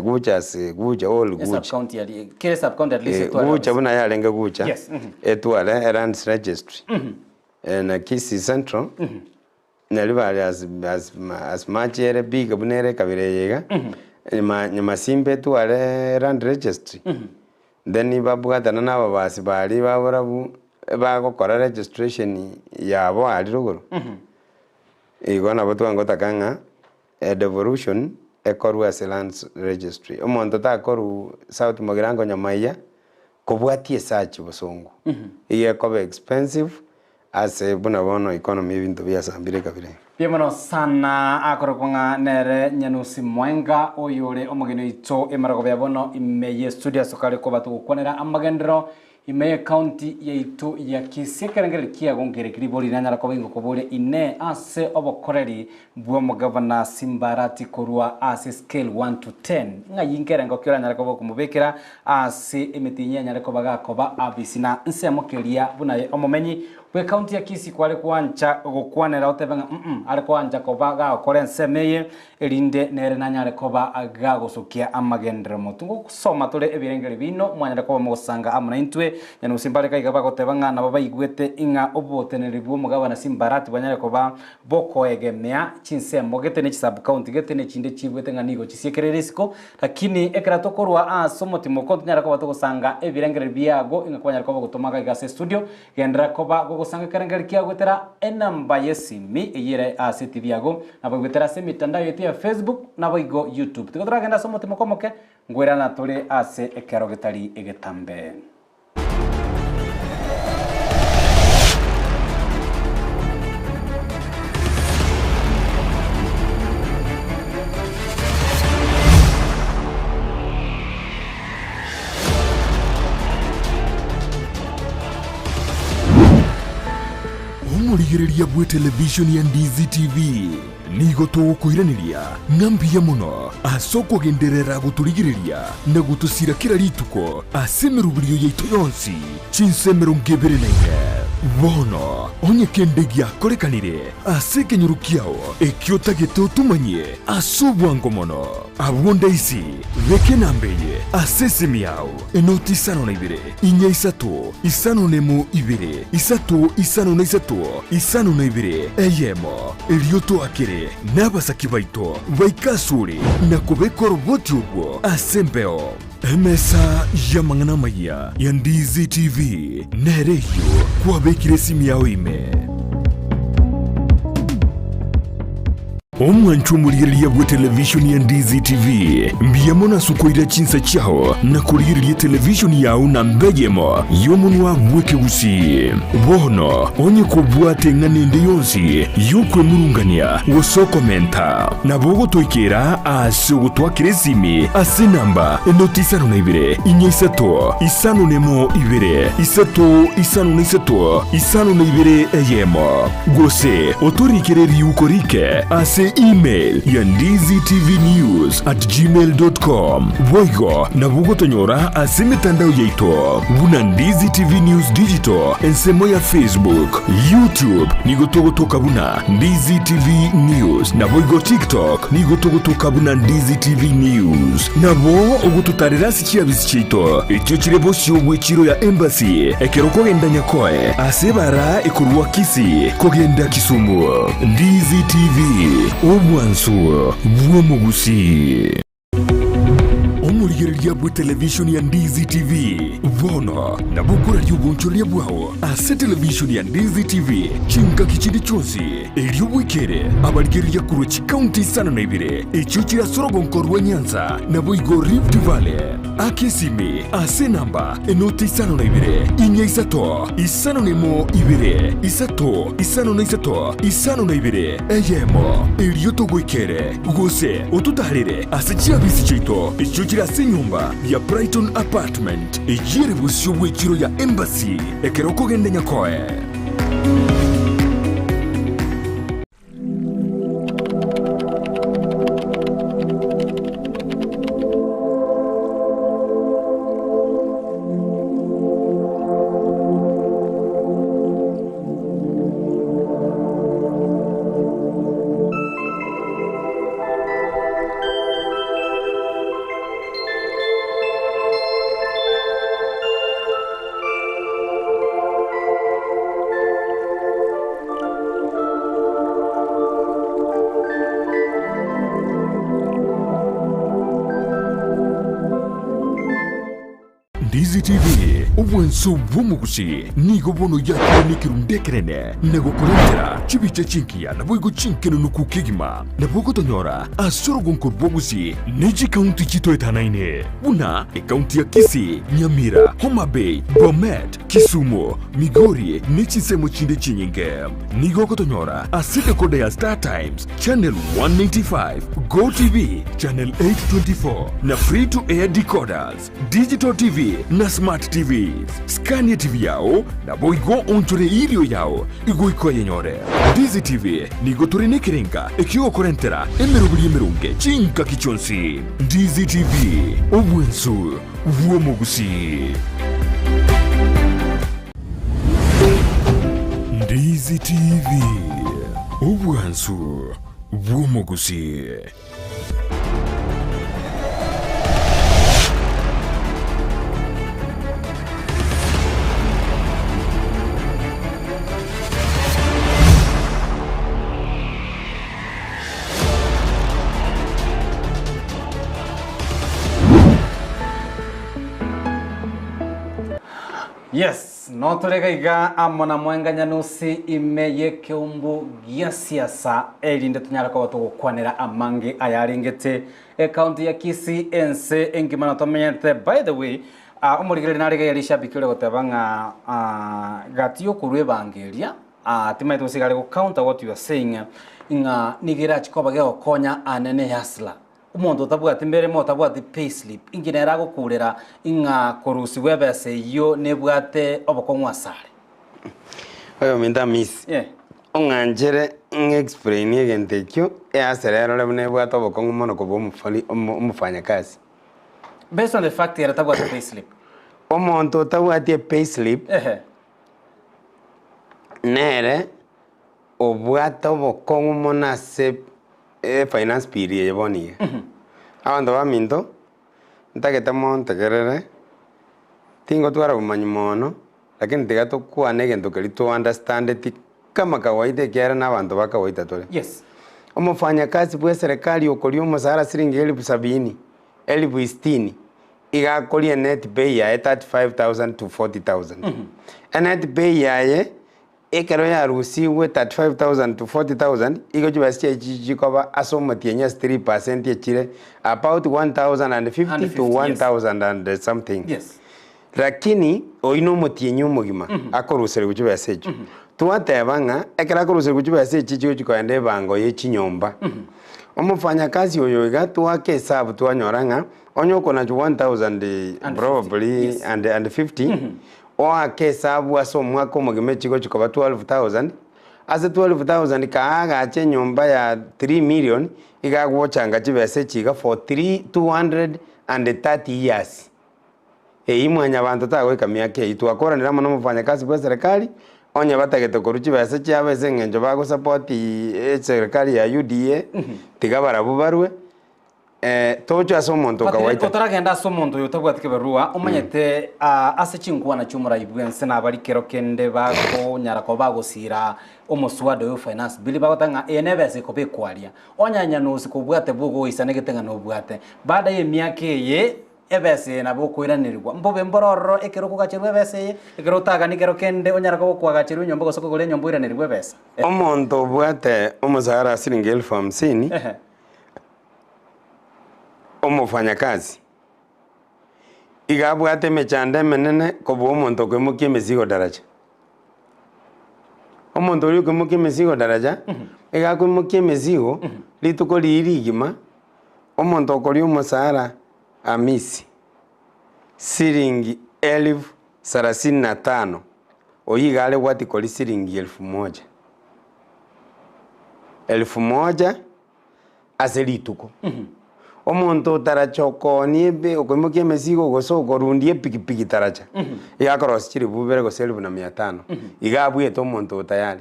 gucha ase gucha all E gucha. subcounty aria kera esubcounty at least etware Gucha abasike. buna yarenge gucha, Yes, mhm. etware elands registry. Na Kisii Central, Nari bare as as as much ere big buna ere ekabira eye iga, nyuma nyuma simba etware land registry, then babwatana na ababasi baria babarabwo bagokora registration yabo aria rogoro, igo nabo twangotaka ng'a edevolution ekorwe ase lands registry. Omonto takorwa South Mugirango Nyamaiya, kobwatia esearch bosongo, iga ekoba expensive. Ase buna bono economy ebinto biasambire ekabira eye. Mbuya mono sana akorokwa ng'a nere Nyanusi Mwenga oyore omogeni oito emarogobea bono ime ye studio ase kare koba togokwanera amagenderero ime ye county yaito ya Kisii ekerengererio kiago nkereki ribori nanyara koba ingokoboria inee ase obokoreri bw'omogavana Simbarati korwa ase scale 1 to 10 ng'ai nkerengo ki oranyare koba okomobekera Ase emetienyi anyare koba gakoba abisi na nsemo keria buna aye omomenyi bw'ecounty ya Kisii kware gwancha gokwanera otebe ng'a mm are koancha koba gagokora ensemo eye erinde nere nanyare koba gagosokia amagenderero motwe. Ngosoma tore ebirengererio bino mwanyare koba mogosanga amo naintwe. Nyanusi mbare kaiga bagoteba ng'a nabo baigwete ing'a oboteneneri bw'omogabana Simbarati bwanyare koba bokoegemea chinsemo gete ne chisub-county gete ne chinde chiigwete ng'a nigo chisiekereire isiko. Lakini ekero tokorwa ase omotimoko ntonyare koba togosanga ebirengererio biago ing'a kwanyare koba ogotoma gaiga ase estudio. Genderera koba gogosanga ekerengererio kiago goetera enamba y'esimi eyio ere ase etibi yago, naboigo goetera ase emitandao yaito ya Facebook naboigo YouTube. Tiga toragende ase omotimoko omoke, ngoirana tore ase ekero getari egetambe. Omorigereria bw'etelevishoni ya Ndizi TV nigo togokoiraneria ng'a mbuya mono ase okogenderera gotorigereria na gotosira kera rituko ase emeroberio yaito yonsi chinsa 24. Bono onye kende giakorekanire ase ekenyoro kiao ekio otagete otomanyie ase obwango mono, abwo ndaisi beka enamba eye ase esimi yao, enoti isano na ibere, inya isato, isano nemo ibere, isato isano na isato, isano na ibere, eyemo. Erio toakere nabasaki baito baike asore na kobeka oroboti orwo ase embeo. Emesa y'amang'ana amayia ya Ndizi TV nere eyio kwabekire esimi yao ime. Omwanchwa omorigereria bw'etelevishoni ya Ndizi TV, mbuya mono ase okoira chinsa chiao na korigereria etelevishoni yao namba eyemo y'omonwa bw'ekegusii. Bono onye kobwate eng'ana ende yonsi y'okwemurungania gose okomenta, nabo ogotoikera ase ogotwakera esimi ase enamba enoti isano na ibere, inya isato, isano nemo ibere, isato isano na isato, isano na ibere eyemo. Gose otorikere riuko rike ase email ya ndizitvnews@gmail.com. Boigo nabo ogotonyora ase emetandao yaito buna Ndizi TV News Digital ensemo ya Facebook, YouTube nigo togotoka buna Ndizi TV News naboigo TikTok nigo togotoka buna Ndizi TV News. Nabo ogototarera ase chiabisi chiaito echio chire bosio bw'echiro ya Embassy ekero okogenda Nyakoe ase ebara ekorwa Kisii kogenda Kisumu. Ndizi TV, obwansu bw'omogusii. Omorigereria bw'etelevishoni ya Ndizi TV bono nabo okoraria obonchoreria bwao ase televishoni ya Ndizi TV chingaki chinde chionsi, erio bwekere abarigereria korwa chikaunti isano na ibere echio chire ase orogonko rwa Nyanza naboigo Rift Valley. Aka esimi ase enamba enoti isano na ibere, inya isato, isano na emo ibere, isato, isano na isato, isano na ibere, eyemo, erio togoikere, gose ototaarere ase chiabisi chiaito echio chire ase enyomba ya Brighton Apartment, eyio ere bosio bw'echiro ya Embassy, ekero okogenda Nyakoe. Ndizi TV, obwanso bw'omogusi nigo bono yakire nekerundu ekenene na gokorentera chibicha chingiya naboigo chinkenunuku kegima. Nabo ogotonyora ase orogonko rw'obogusi ne chikaunti chitoetanaine buna ekaunti ya Kisii, Nyamira, Homa Bay, Bomet, Kisumu, Migori ne chinsemo chinde chinyinge. Nigo ogotonyora ase decoder ya Star Times channel 195, Go TV channel 824 na free to air decoders, Digital TV na Smart TVs. Scan TV yao naboigo onchore irio yao igoika oyenyore. Ndizi TV nigo tore nekerenga ekiogokorentera emeroberi emeronge chingaki chionsi. Ndizi TV, obwensu bw'omogusii. Ndizi TV, obwansu bw'omogusii. Yes, notore gaiga amo na Mwenga Nyanusi ime y'ekeumbu gia siasa erinde tonyare koba togokwanera amange ayarengete ecounty ya Kisii ense engima na tomenyete. By the way, ah, omorigereria nare iga rishabiki ore goteba ng'a ah, gati yokorwa ebanga eria ah, timaete gose iga are go counter what you are saying ng'a nigo erachi koba gegokonya anene hustler. Omonto otabwati meremo, otabwati payslip, inki nere agokurera ng'a korusigwa ebesa eyio nebwate obokong'u asare? Oyominto Amisi, Yeah. ong'anchere ng'explainie egento ekio, easere erore buna ebwate obokong'u mono kobua omofani omo omofanyakazi. Based on the fact ere tabwati payslip. Omonto otabwati epayslip, Ehe. nere obwate obokong'u mono ase efinance bill eye bono iga. Abanto baminto, ntagete montegerere, tingotwara bomanyi mono, lakini tiga tokwane egento keria to understandeti kama kawaida ekiagera na abanto ba kawaida tore. Yes. Omofanyakazi bwa eserekari okoria omosara siringi elifu sabini, elifu sitini, iga akoria enet pay yaye 35,000 to 40,000. Enet pay yaye. Ekero yarusigwe 35,000 to 40,000, igo chibesa chiaye chichio chikoba ase omotienyi ase 3% echire about 1,050 to 1,000 and something. Yes. Lakini oyio na omotienyi omogima akoruserigwa chibesa echio. Twateba ng'a ekero akoruserigwa chibesa echi chigochi kogenda ebango ye chinyomba. Omofanyakazi oyo iga twaka esabu twanyora ng'a onye okonachwa 1,000 probably yes. and and 50, Oake esabu ase omwaka omogima echigochia koba 12,000, ase 12,000 kaagache enyomba ya 3 million, iga agochanga chibesa echi iga for 3 230 years. Eyio mwanyabanto tagoika miaka eyio. Twakoranire amo na omofanyakazi bwa eserekari, onye batagete korwa chibesa chiabo ase eng'encho bagosupport eserekari ya UDA, tiga barabwo barwe. Tochwe ase omonto But okawaita. otaragenda ase omonto oyo otabwati keberua, omanyete ah, ase chinkwana chi'omorai bw'ense nabari kero kende bakonyara koba bagosiira omoswada oyo o finance bill bagoteba ng'a eye nebesa ekobekwa aria. Onye nyanusi kobwate bogoisanegete ng'a nobwate, baada y'emiaka eye ebesa eye nabo okoiranerigwa. Mbobe mbore ororo ekero okogacherwa ebesa eye, ekero otagani kero kende onyare koba okoagacherwa enyomba gose kogora enyomba oiranerigwe ebesa. Omonto obwate omosara siringi elfu hamsini, Ehe. Omofanyakazi iga abwate emechando emenene kobua omonto okoimokia emesigo daraja. Omonto oria okoimokia emesigo daraja, iga akoimokia emesigo rituko riria rigima, omonto okoria omosara hamisi, siringi elfu sarasini na tano, oyio iga are gwati koria siringi elfu moja. Elfu moja. ase rituko. Omonto otaracha okoonia ebe okoimokia emesigo gose okorundia epikipiki taracha, iga akorosia chilifu ibere gose elifu na mia tano, iga abwete omonto oyo tayari.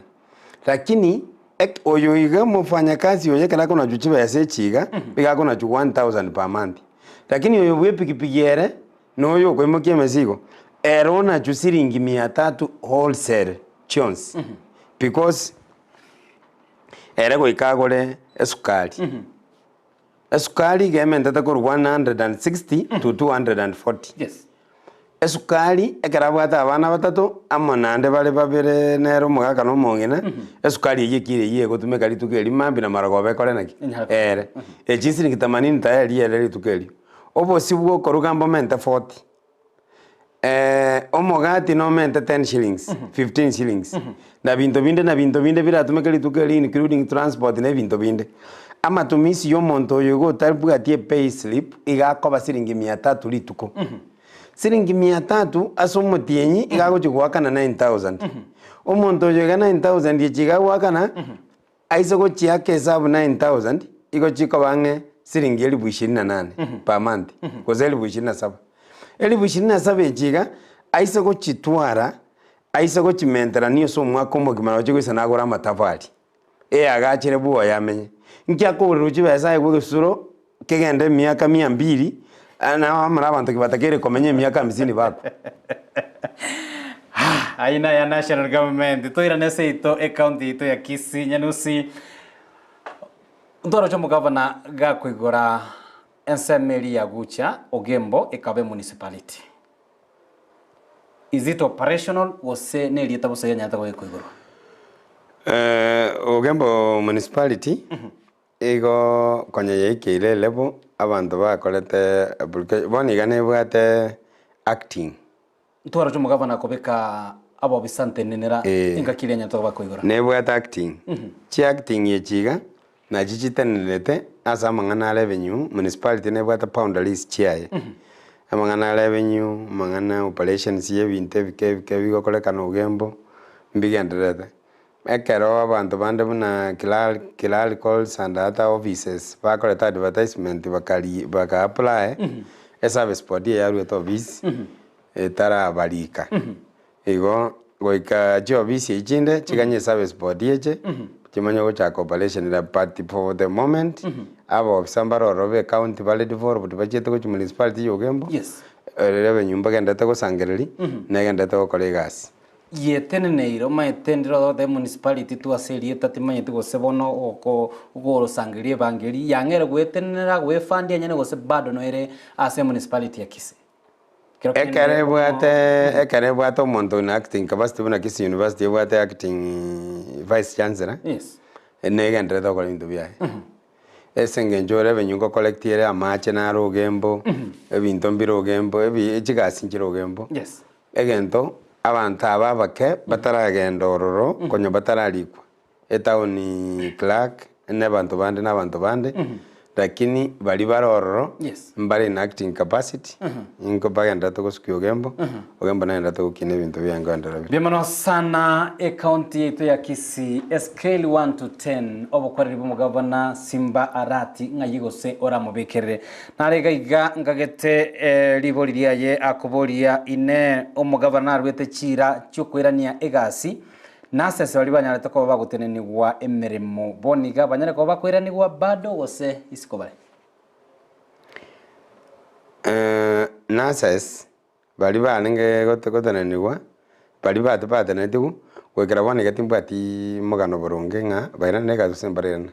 Lakini ek oyo iga omofanyakazi oyo ekero akonachwa chibesa echi iga, iga akonachwa 1000 per month. Lakini oyo bwa epikipiki ere, na oyo okoimokia emesigo, ere onachwe siringi mia tatu wholesale chionsi because. Ere goika agore esukari. Esukari iga ementete korwa 160 to 240. Yes. Esukari ekero abwate abana batato amo naende bare babere nere omogaka na omong'ina, esukari eyio ekiro eyio egotumeka rituko erio mambia na marogoba ekore naki? Enyare Ere. Echi siringi themanini tayari ere rituko erio. Obosie bwa okoruga mbomente 40. Omogati nomente 10 shillings, 15 shillings, na binto binde na binto binde biratumeke rituko eri including transport na ebinto binde. Amatumisi ya omonto oyo iga otabwati epay slip iga akoba siringi mia tatu rituko. Siringi mia tatu ase omotienyi iga agochi goakana 9000. Omonto oyo iga 9000 echi iga agoakana, Aise gochiaka esabu 9000 igo chikoba ang'e siringi elifu ishirini na nane per month gose elifu ishirini na saba. Elifu ishirini na saba echi iga aise gochitwara aise gochimenterania ase omwaka omogima nabo chigoisana agore amatafari eagachere bwoye amenye. Nki akogorerwa chibesa aegwe egesusuro kegende emiaka mia mbiri na amo na abanto ki batakeire komenya emiaka hamsini bakwe. Aina ya national government toirane seito ecounty yaito ya Kisii Nyanusi ntoroche omogavana gakoigora ensemo eria ya Gucha Ogembo ekaba emunicipality. Is it operational gose nerieta bosa yanyarete goika igoro? Ogembo Municipality igo konya yaikeire elevel abanto bakorete application, bono iga nebwate acting. Ntwaroche omogavana kobeka abobisa ntenenera engaki eria anyarete koba koigora. Nebwate acting, chi acting echi iga nachi chitenenerete ase amang'ana a revenue, municipality nebwate boundaries chiaye, amang'ana a revenue, amang'ana operations ya ebinto ebike ebike bigokorekana ogembo, mbigendererete. Ekero abanto bande buna clerk clericals and other offices bakoreta advertisement bakari baka apply, eservice board eye yaruete office etarabarika. Igo goika chiofisi echi chinde chiganye eservice board eche chimanye gochaka operation ere but for the moment abaofisa mbare ororo ba ecounty bare devolved bachiete gochia municipality ya Ogembo, revenue mbagenderete gosangereria negenderete gokora egasi. Yeteneneire, omanyete ndire ogoteba emunicipality tu ase erieta timanyeti gose bono oko okorosangereria ebangeri yang'eire gwetenenera gwefund enyene gose bado noere ase emunicipality ya Kisii. Kero kende Ekero ebwate bono ekero ebwate omonto in acting capacity buna Kisii University ebwate acting vice chancellor, Yes. negendererete gokora ebinto biaye. Ase eng'encho revenue nko collect ere amache naro ogembo, ebinto mbire ogembo, ebi chigasi nchire ogembo. Yes. Egento, abanto aba abake bataragenda ororo konya batararikwa, etown clerk, na abanto bande na abanto bande, lakini baria bare ororo, Yes. mbare in acting capacity, inko bagendererete gosukia Ogembo, Ogembo nagendererete gokina ebinto biaye nkoenderera bire. Mbuya mono sana ecounty yaito ya Kisii, a scale 1 to 10, obokoreri bw'omogavana Simba Arati ng'ai gose oramobekerere. Nare iga iga ngagete ribori riaye akoboria, Inee, omogavana naruete chiira chi'okoirania egasi? Nase baria banyarete koba bagotenenigwa emeremo bono iga banyare koba bakoiranigwa bado gose isiko bare? Nurses baria barenge gotenenigwa, baria batenenetigwe, goikera bono iga timbwati mogano boronge ng'a bairane egasi gose mbarairana.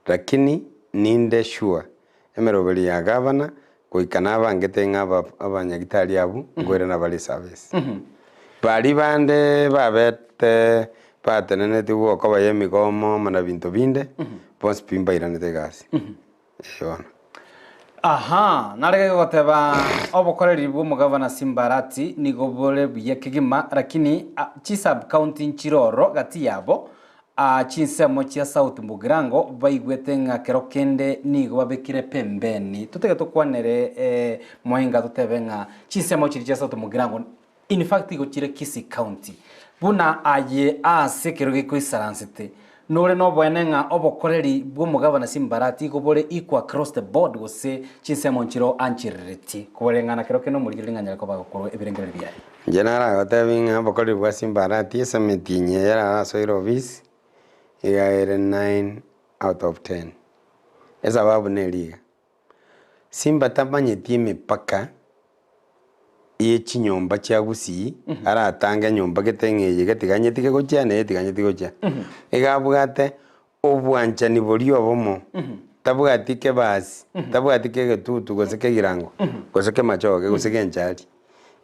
Lakini ninde sure, emeroberi ya gavana goika nabangete ng'a aba abanyagitari abwo nkoirana bare eservice. Baria bande babete batenenetigwe okoba ya emigomo amo na binto binde, bonsi pi mbairanete egasi. Ee bono. Aha, narege goteba obokoreri bw'omogavana Simbarati nigo bore buya kegima, lakini chi sub county nchire ororo gati yabo, chinsemo chia South Mugirango baigwete ng'a kero kende nigo babekire pembeni. Totege tokwanere Moenga totebe ng'a chinsemo chiria chia South Mugirango in fact igo chire Kisii County. Buna aye aase ekero gekoisaransete, nore noboene ng'a obokoreri bw'omogavana Simbarati igo bore equal across the board gose chinsemo nchire ancherereti koreng'ana kero kende omorigereria ng'a anyare koba agokorwa ebirengererio biaye. Inche naragotebi ng'a obokoreri bwa Simbarati ase emetienyi eye arasoire ofisi, iga ere nine out of ten. Esababu neri iga, Simba tamanyeti emepaka ye chinyomba chia Gusii, aratange enyomba gete ng'a eye getiganyeti gochia na eye etiganyeti gochia. Iga abwate obwanchani boria obomo, tabwati kebasi, tabwati kegetutu gose kegirango, gose kemachoge gose genchari.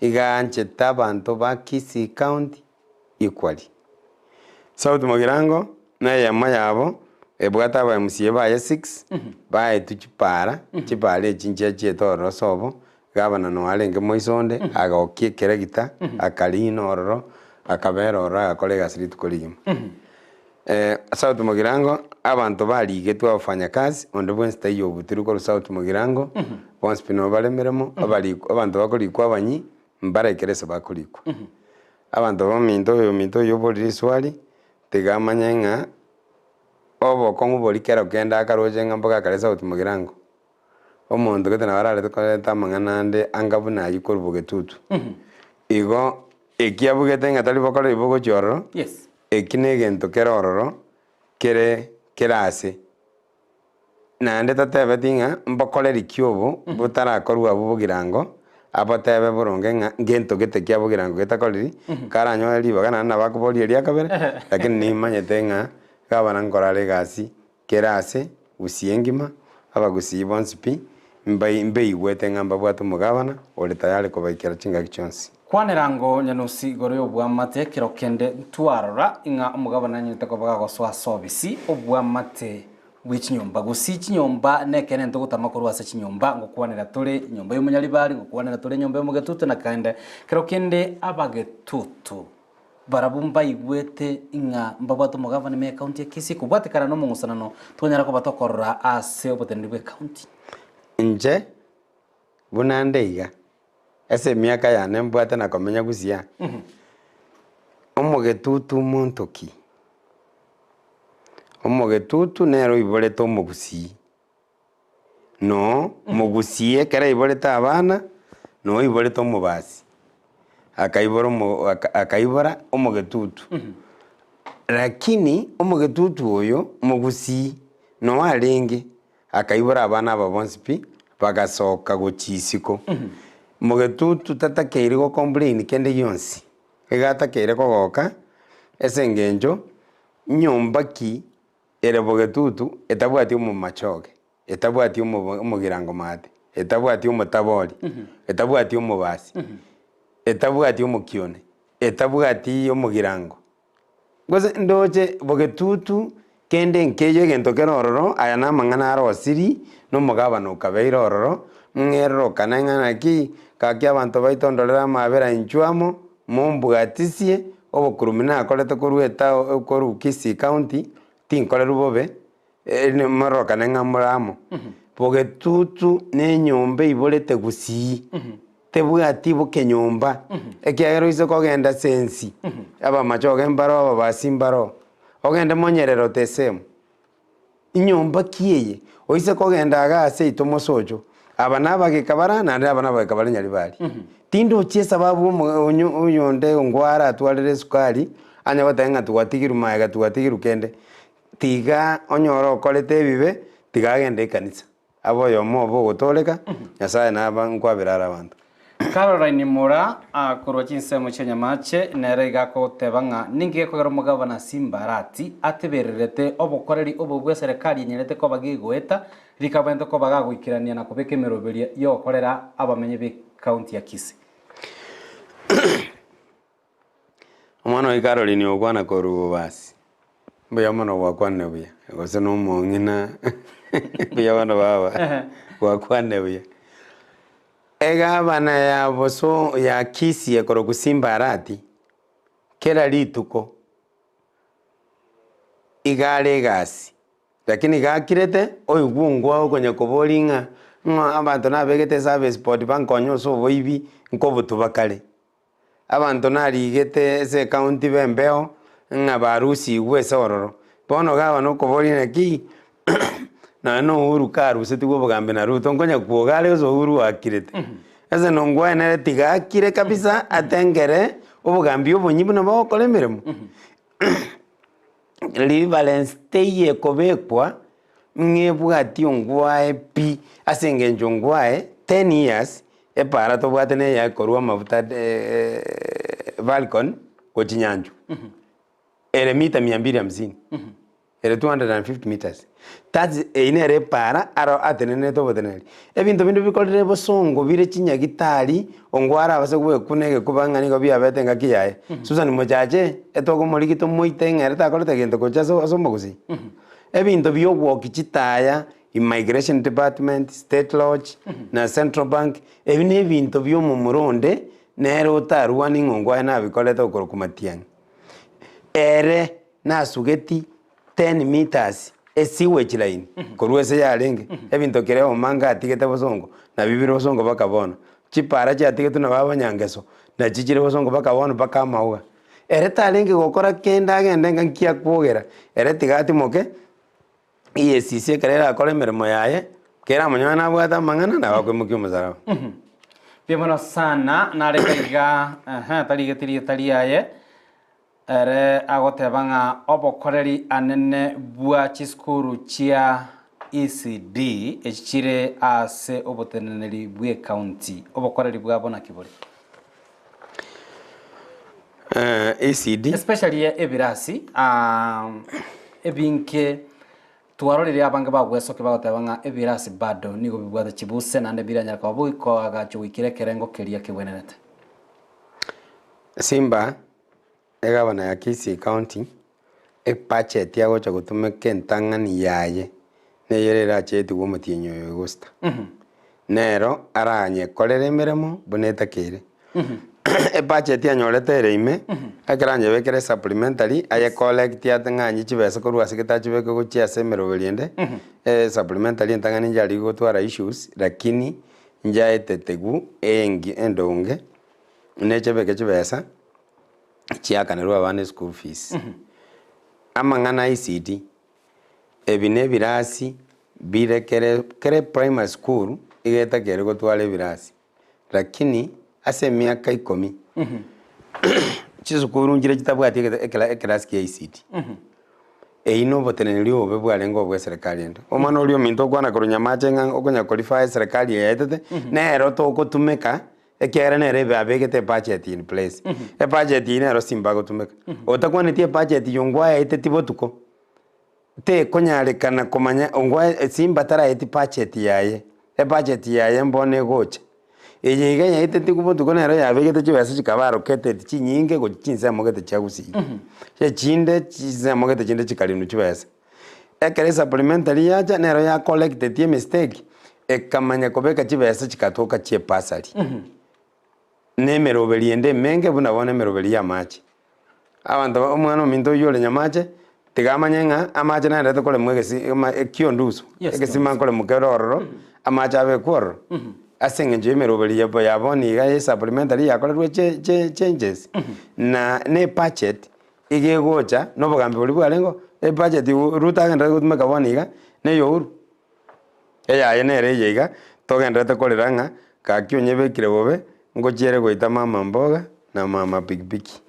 Iga aanchete abanto ba Kisii County equally. South Mugirango na eyemo yabo ebwate aba MCA baye six, baetwe chipara, chipara echi nchiachiete ororo ase obo, gavana noyo arenge moiso onde, agokia ekeregita, akarina ororo, akabera ororo agakora egasi rituko rigima. South Mugirango, abanto barigetwe abafanyakazi, onde bwensi taiyo obutirwe korwa South Mugirango, bonsi pi nabo bare emeremo, abarikwa abanto bakorikwa abanyi, mbarekere ase bakorikwa. Abanto baminto oyominto oyio oborire riswali, tiga amanye ng'a obokong'u boria kero kende akaroche ng'a mboka akare South Mugirango, omonto gete nabo ararete koreta amang'ana ande anga buna ayio korwa bogetutu. Igo, eki abugete ng'a tari bokoreri bogochia ororo, Yes. eki na egento kere ororo, kere kere ase. Naende tatebeti ng'a mbokoreri ki obo botarakorwe abwo bogirango, abotebe boronge ng'a ngento gete kia bogirango getakoriri, karanyore ribaga naende nabo akoboria eria kabere, lakini nimanyete ng'a gavana nkore are egasi kera ase Gusii engima, abagusii bonsi pi, mbai mbeigwete ng'a mbabwate omogavana ore tayari kobaikera chingaki chionsi. Kwanera ango Nyanusi igoro y'obwamate ekero kende ntwarora ing'a omogabana anyarete koba gagosoa ase obisi obwamate bwe chinyomba. Gusii chinyomba nekeene ntogotama korwa ase chinyomba ngokwanera tore enyomba y'omonyaribari ngokwanera tore enyomba y'omogetutu na kende kero kende abagetutu barabwo mbaigwete ing'a mbabwate omogabana ime y'ecounty ya Kisii kobwatekana nomong'usanano twanyara koba tokorora ase oboteneneri bw'ecounty. Inche buna nde iga, Ase emiaka yane mbwate na komenya busia, omogetutu omonto ki? Omogetutu nere oiborete omogusii, no mogusii ekero aiborete abana, no oiborete omobasi, akaibora omo aka akaibora omogetutu. Lakini omogetutu oyo mogusii no arenge. Akaibora abana aba bonsi pi, bagasoka gochia isiko. Mogetutu tatakeire gocomplain kende gionsi, iga atakeire kogoka ase engencho nyomba ki ere bogetutu etabwati omomachoge, etabwati omo omogirango maate, etabwati omotabori, etabwati omobasi, etabwati omokione, etabwati omogirango. Gose ndoche bogetutu kende nkeiyo egento kere ororo, aya namang'ana arosirie, na omogabana okabeire ororo, ng'erorokane ng'a naki, gaki abanto baito ndorere amaabera inchuo amo, mombwatisie, obokurumi nakorete korwa etao korwa Kisii County, tinkorerwa bobe, erinde mororokane ng'a more amo. Bogetutu na enyomba eiborete gusii, tebwati bokenyomba, ekiagera oise kogenda sensi, abamachoge mbaro, ababasi mbaro, ogende monyerero tesemu, inyomba ki eye? Oise kogenda igaa ase seito mosocho, aba nabageka bara naende aba nabageka bare Nyaribari. Tindochi esababu omo onyo oyonde ongware atwarire esukari, anya goteba ng'a twatigirwe magega twatigirwe kende. Tiga onyore okorete ebibe, tiga agende ekanisa, abe oyomo obo ogotooreka, Nyasae naba nkwabera are abanto. Caroline Mura korwa chinsemo chia Nyamache nere iga akoteba ng'a ninki gekogera omogabana Simba Arati atebererete obokoreri obo bw'eserekari enyarete koba gegoeta rikabwenerete koba gagoikerania na kobeka emeroberio yogokorera abamenyi b'ecounty ya Kisii. Omwana oye Caroline ogokwana korwa bobasi, mbuya mono gwakwanire buya, gose na omong'ina mbuya mono baba gwakwanire buya. Egavana ya boso ya Kisii ekorokwa Simba Arati, kera rituko iga are egasi, lakini gakirete oigwe ongwa okonya koboria ng'a ng'a abanto nabegete eservice board bankonye ase oboibi nkobotuba kare. Abanto narigete ase ecounty b'embeo ng'a barusigwe ase ororo. Bono gavana okoboria naki nonya na Uhuru karusetigwe obogambi na Ruto nkonya kwoga are gose Uhuru oakirete. Ase nongwae nere tiga akire kabisa atengere obogambi obonyi buna bagokora emeremo. Reverence teiyo ekobekwa ng'a ebwati ongwae pi, ase engencho ongwae ten years epaara tobwate neye ekorwa amafuta Falcon gochia Nyanchwa, ere mita mia mbili hamsini, ere 250 meters, that's eywo nere epaara aro atenenerete oboteneneri. Ebinto binde bikorire bosongo bire chinyagitari, ongware arabase gwekuna egekuba ng'a nigo biabete engaki yaye. Susan mochache, etogomorigi tomoite ng'a ere takorete gento gocha ase ase omogusii. Ebinto bia ogwoki chitaya, Immigration Department, State Lodge, na Central Bank, ebi na ebinto bia omomura onde nere otarwani ng'a ongwae nabikorete okorokwa Matiang'i. Ere nasugeti ten meters esewage line korwa ase yarenge, ebinto keria omanga atigete bosongo nabio bire bosongo mpaka bono. Chipara chiatigetwe na baba Nyangeso nachio chire bosongo mpaka bono mpaka amauga. Ere tarenge gokora kende agende ng'a nki akwogera, ere tiga atimoke, EACC ekero erakore emeremo yaye, kera amonyore nabwate amang'ana nabo akoimokia omosaraba. Mbuya mono sana, narenge iga ehe tarigeti rieta riaye, ere agoteba ng'a obokoreri anene bwa chisukuru chia ECD echi chire ase oboteneneri bw'ecounty, obokoreri bwabo naki bore? ECD. Especially ebirasi ebinge twarorire abange bagwesokia bagoteba ng'a ebirasi bado nigo bibwate chibuse naende biranyare koba boikoagachwa goikera ekerengo keria kegwenerete. Simba, egavana ya Kisii County, ebudget agocha gotumeka entang'ani yaye, neyere erache etigwe omotienyi oyo Augusta. Nero aranyekorere emeremo buna etakeire. Ebudget anyorete ere ime, ekero anyebekere esupplementary, aye collect ate ng'a anyie chibesa korwa ase gete achibeke gochia ase emeroberi ende, esupplementary entang'ani inche aria gotwara issues, lakini njaetetegwu engi endonge, nechebeke chibesa, chiakanerwe abana eschool fees. Amang'ana a ICT, ebi na ebirasi bire kere kere primary school, iga etakeire gotwara ebirasi, lakini ase emiaka ikomi, chisukuru nchire chitabwati egete ekera ekerasi kia ICT. Eyio na oboteneneri obobe bwarenge obwa eserekari ende. Omwana oria ominto okwana korwa Nyamache ng'a okonya korifaa eserekari eye yaetete, nero togotumeka Ekiagera nere ebe abegete ebudget in place. Ebudget eyio nero simba agotumeka. Otakwaneti ebudget eyio ngwaeteti botuko, tekonyarekana komanya ngwa simba taraeti budget yaye, ebudget yaye mbono egocha. Eye iga yaetetigwe botuko nero yabegete chibesa chikaba allocated chinyinge gochia chinsemo gete chia gusii. Echinde chinsemo gete chinde chikarinwa chibesa. Ekero esupplementary yacha nero ya collecteti emistake, ekamanya kobeka chibesa chikatoka chi'ebasari. Na emeroberi ende emenge buna bono emeroberi y'amache. Abanto ba omwana ominto oyio ore nyamache, tiga amanye ng'a amache naendete koremwa egesi ema ekiondusu, Yes, egesima nkoremwa kere ororo, amache abekwe ororo. Ase eng'encho y'emeroberi ya ya bono iga ya esupplementary yakorerwe che che changes, na na ebudget Iga egocha, na obogambi boria bwarengeo, ebudget Ruto agenderete gotumeka bono iga, na eya Uhuru. Eyaye nere eye iga, togenderete korera ng'a gaki onyebekire bobe, ngochiere goita mama mboga na mama pikipiki.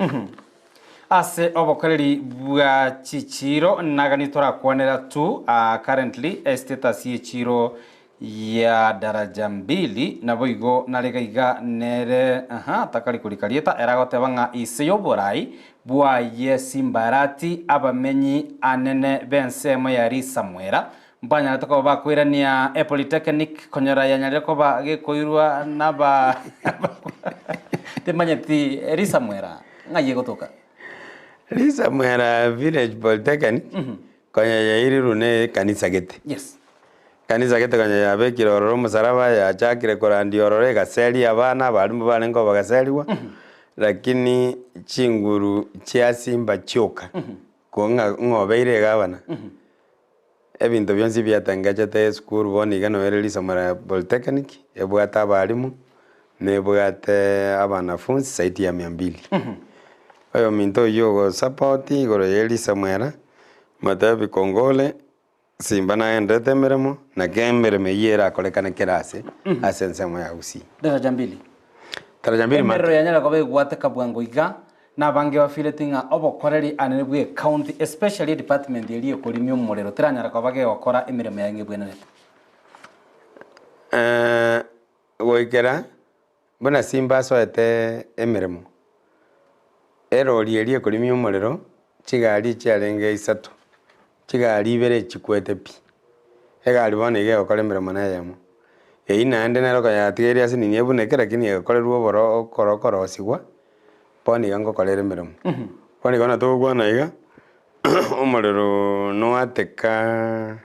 Ase obokoreri bwa chichiiro nagani torakwanera tu currently estatus yechiiro ya daraja mbili, naboigo nare gaiga nere aha takari korika rieta, ere agoteba ng'a ise y'oborai bwaye Simbarati abamenyi anene b'ensemo ya Risamwera mbanyarete koba bakoirania epolytechnic konyora yanyarire koba gekoirwa naba timanyeti Risamwera ng'ai egotoka? Risamwera Village Polytechnic konya yairirwe ne ekanisa gete. Yes. Ekanisa gete konya yabekire ororo omosaraba, yachakire korandia ororo egaseria abana, abalimu barenge bagaserigwa, lakini chinguru chia simba chioka, ko ng'a ng'a obeire egavana, ebinto bionsi biatengechete esukuru bono iga noyo ere Risamora Polytechnic, ebwate abalimu, nebwate abanafunsi zaidi ya mia mbili. Oyominto oyio ogosupport igoro ya Risamwera, motebi kongole. Simba nagenderete emeremo, naki emeremo eyio erakorekane kera ase ase ensemo ya Gusii. Daraja mbili. Daraja mbili Emerero market. yanyare koba egwateka bwango iga, na abange bafeeleti ng'a obokoreri anene bwe ecounty especially edepartment eria ekorimia omorero teranyara koba gegokora emeremo yaye ng'a ebwenerete. Goikera buna Simba asoete emeremo, erori eria ekorimia omorero, chigari chiarenge isato, chigari ibere chikwete pi, egari bono iga egokora emeremo na eyemo. Eyio naende nero koyatigeire ase nini ebuneke lakini egakorerwa oboro okoro okorosigwa, bono iga ngokora ere emeremo. Bono iga buna togokwana iga, omorero noateka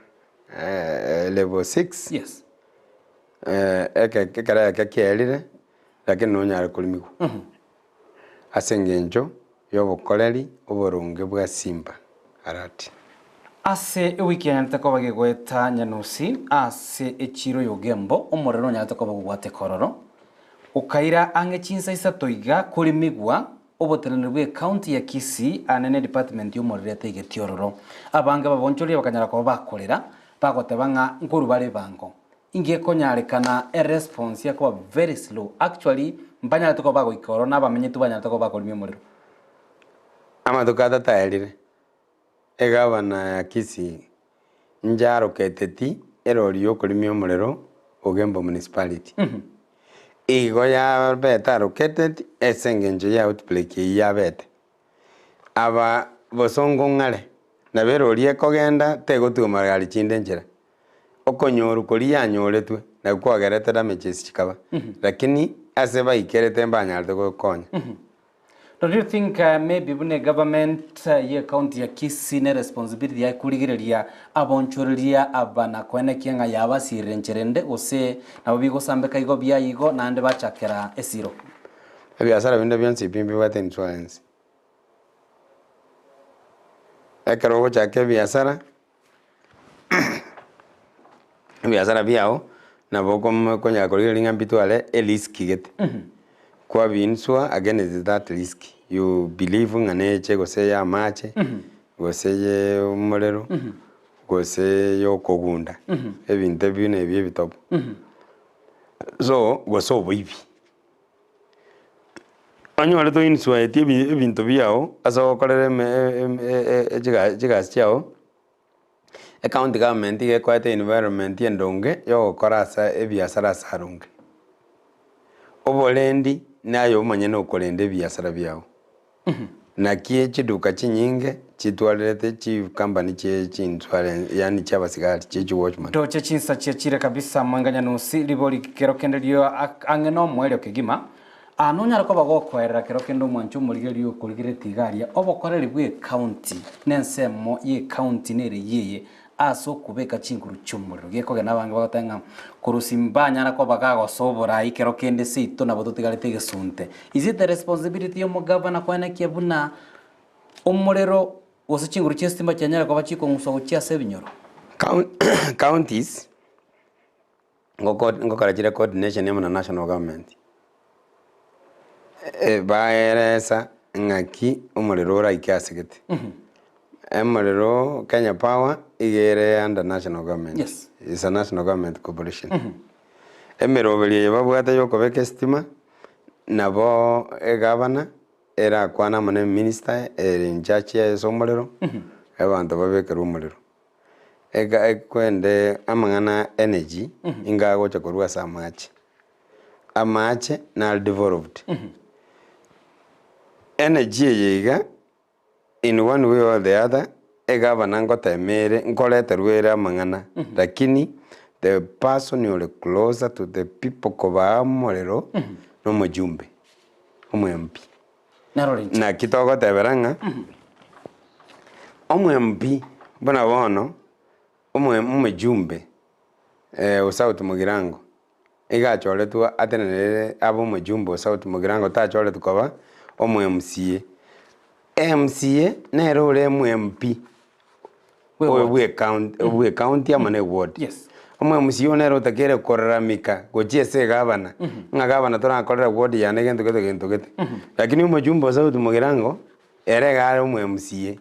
level six. Yes. Eke ekero eke kiaerire, lakini nonyare korimigwa ase engencho y'obokoreri oboronge bwa simba Arati. Ase ewiki yanyarete koba gegoeta Nyanusi ase echiiro y'Ogembo, omorero nonyarete koba gogwateka ororo, okaira ang'e chinsa isato iga korimigwa oboteneneri bw'ecounty ya Kisii anene edepartment y'omorero etaigeti ororo. Abange babonchoria bakanyara koba bakorera bagoteba ng'a nkorwa bare ebango. Inki gekonyarekana eresponse ekoba very slow actually mbanyarete koba bagoika ororo na abamenyeti banyarete koba bakorimia omorero. Amatuko atato aerire, egavana ya Kisii njaroketeti erori yokorimia omorero Ogembo Municipality. Igo yabete allocated ase engencho ya outbreak eyio yabete. Aba bosongo ng'are, nabo erori ekogenda tegotiga magari chinde enchera. Okonyorwa koria yanyoretwe nabwo kwagerete damages chikaba, lakini ase baikerete mbanyarete gokonya. Don't you think maybe buna egovernment ye county ya Kisii ne responsibility yaye korigereria abonchoreria aba na koenekia ng'a yabasirire enchera ende gose nabo bigosambeka igo biaye igo naende bachakera esiro? Ebiasara binde bionsi pi mbibwate insurance. Ekero ogochaka ebiasara, ebiasara biago nabo okomo okonyara korigereria ng'a mbitware erisk gete, kwabiinsure against that risk, you believe ng'a neche gose ya amache, gose ya omorero, gose ya okogunda, ebinto ebio na ebio ebitobu. So, gose oboibi. Onyore toinsuaeti ebi ebinto biago ase ogokorera eme e chigasi chiago, ecounty government iga ekoete environment endonge ya ogokora ase ebiasara ase aronge. Oborendi naye omonyene okorenda ebiasara biago. Naki chiduka chinyinge chitwarerete chicompany chie chinsurance yaani chia abasigari chie chiwatchman. Ndoche chinsa chiachire kabisa mwenga Nyanusi, ribori kero kende rio ang'e nomoerio kegima. Aa nonyare koba gokoerera kero kende omwancho omorigereria okorigeretie iga aria obokoreri bw'ecounty nensemo y'ecounty nere yeye ase okobeka chinguru chi'omorero. Gekogera abange bagoteba ng'a korusia mbanyara koba gagosoa oborai kero kende seito nabo totigarete egesunte. Is it the responsibility y'omogavana koenekia buna omorero gose chinguru chi'esitima chianyare koba chikong'uswa gochia ase ebinyoro? Counties ngokora chire coordination amo na national government, baeresa ng'aki omorero oraike ase gete. Omorero Kenya Power iga ere under national government, Yes. is a national government corporation. Emeroberi eye babwate ya okobeka esitima, nabo egavana erakwane amo na eminister ere in charge ase omorero, abanto babekerwe omorero. Eka ekwende amang'ana energy inga agocha korwa ase amache. Amache nare devolved. Energy eye iga in one way or the other egavana ngotema ere nkoreterwa ere amang'ana lakini the person ore closer to the people kobaa omorero na omojumbe, omo MP. Narore inche. Naki togotebera ng'a omo-MP buna bono omo omojumbe o South Mugirango, iga achoretwe atenenere abe omojumbe o South Mugirango tachoretwe koba omo-MCA. MCA nere ore omo-MP Bwe ward. bwe ecounty bwe ecounty amo na eward. Yes. Omo-MCA oyo nere otakeire koraramika gochia ase egavana, ng'a gavana torakorera ward yane gento gete gento gete. Lakini omojumbe o South Mugirango, ere iga are omo-MCA,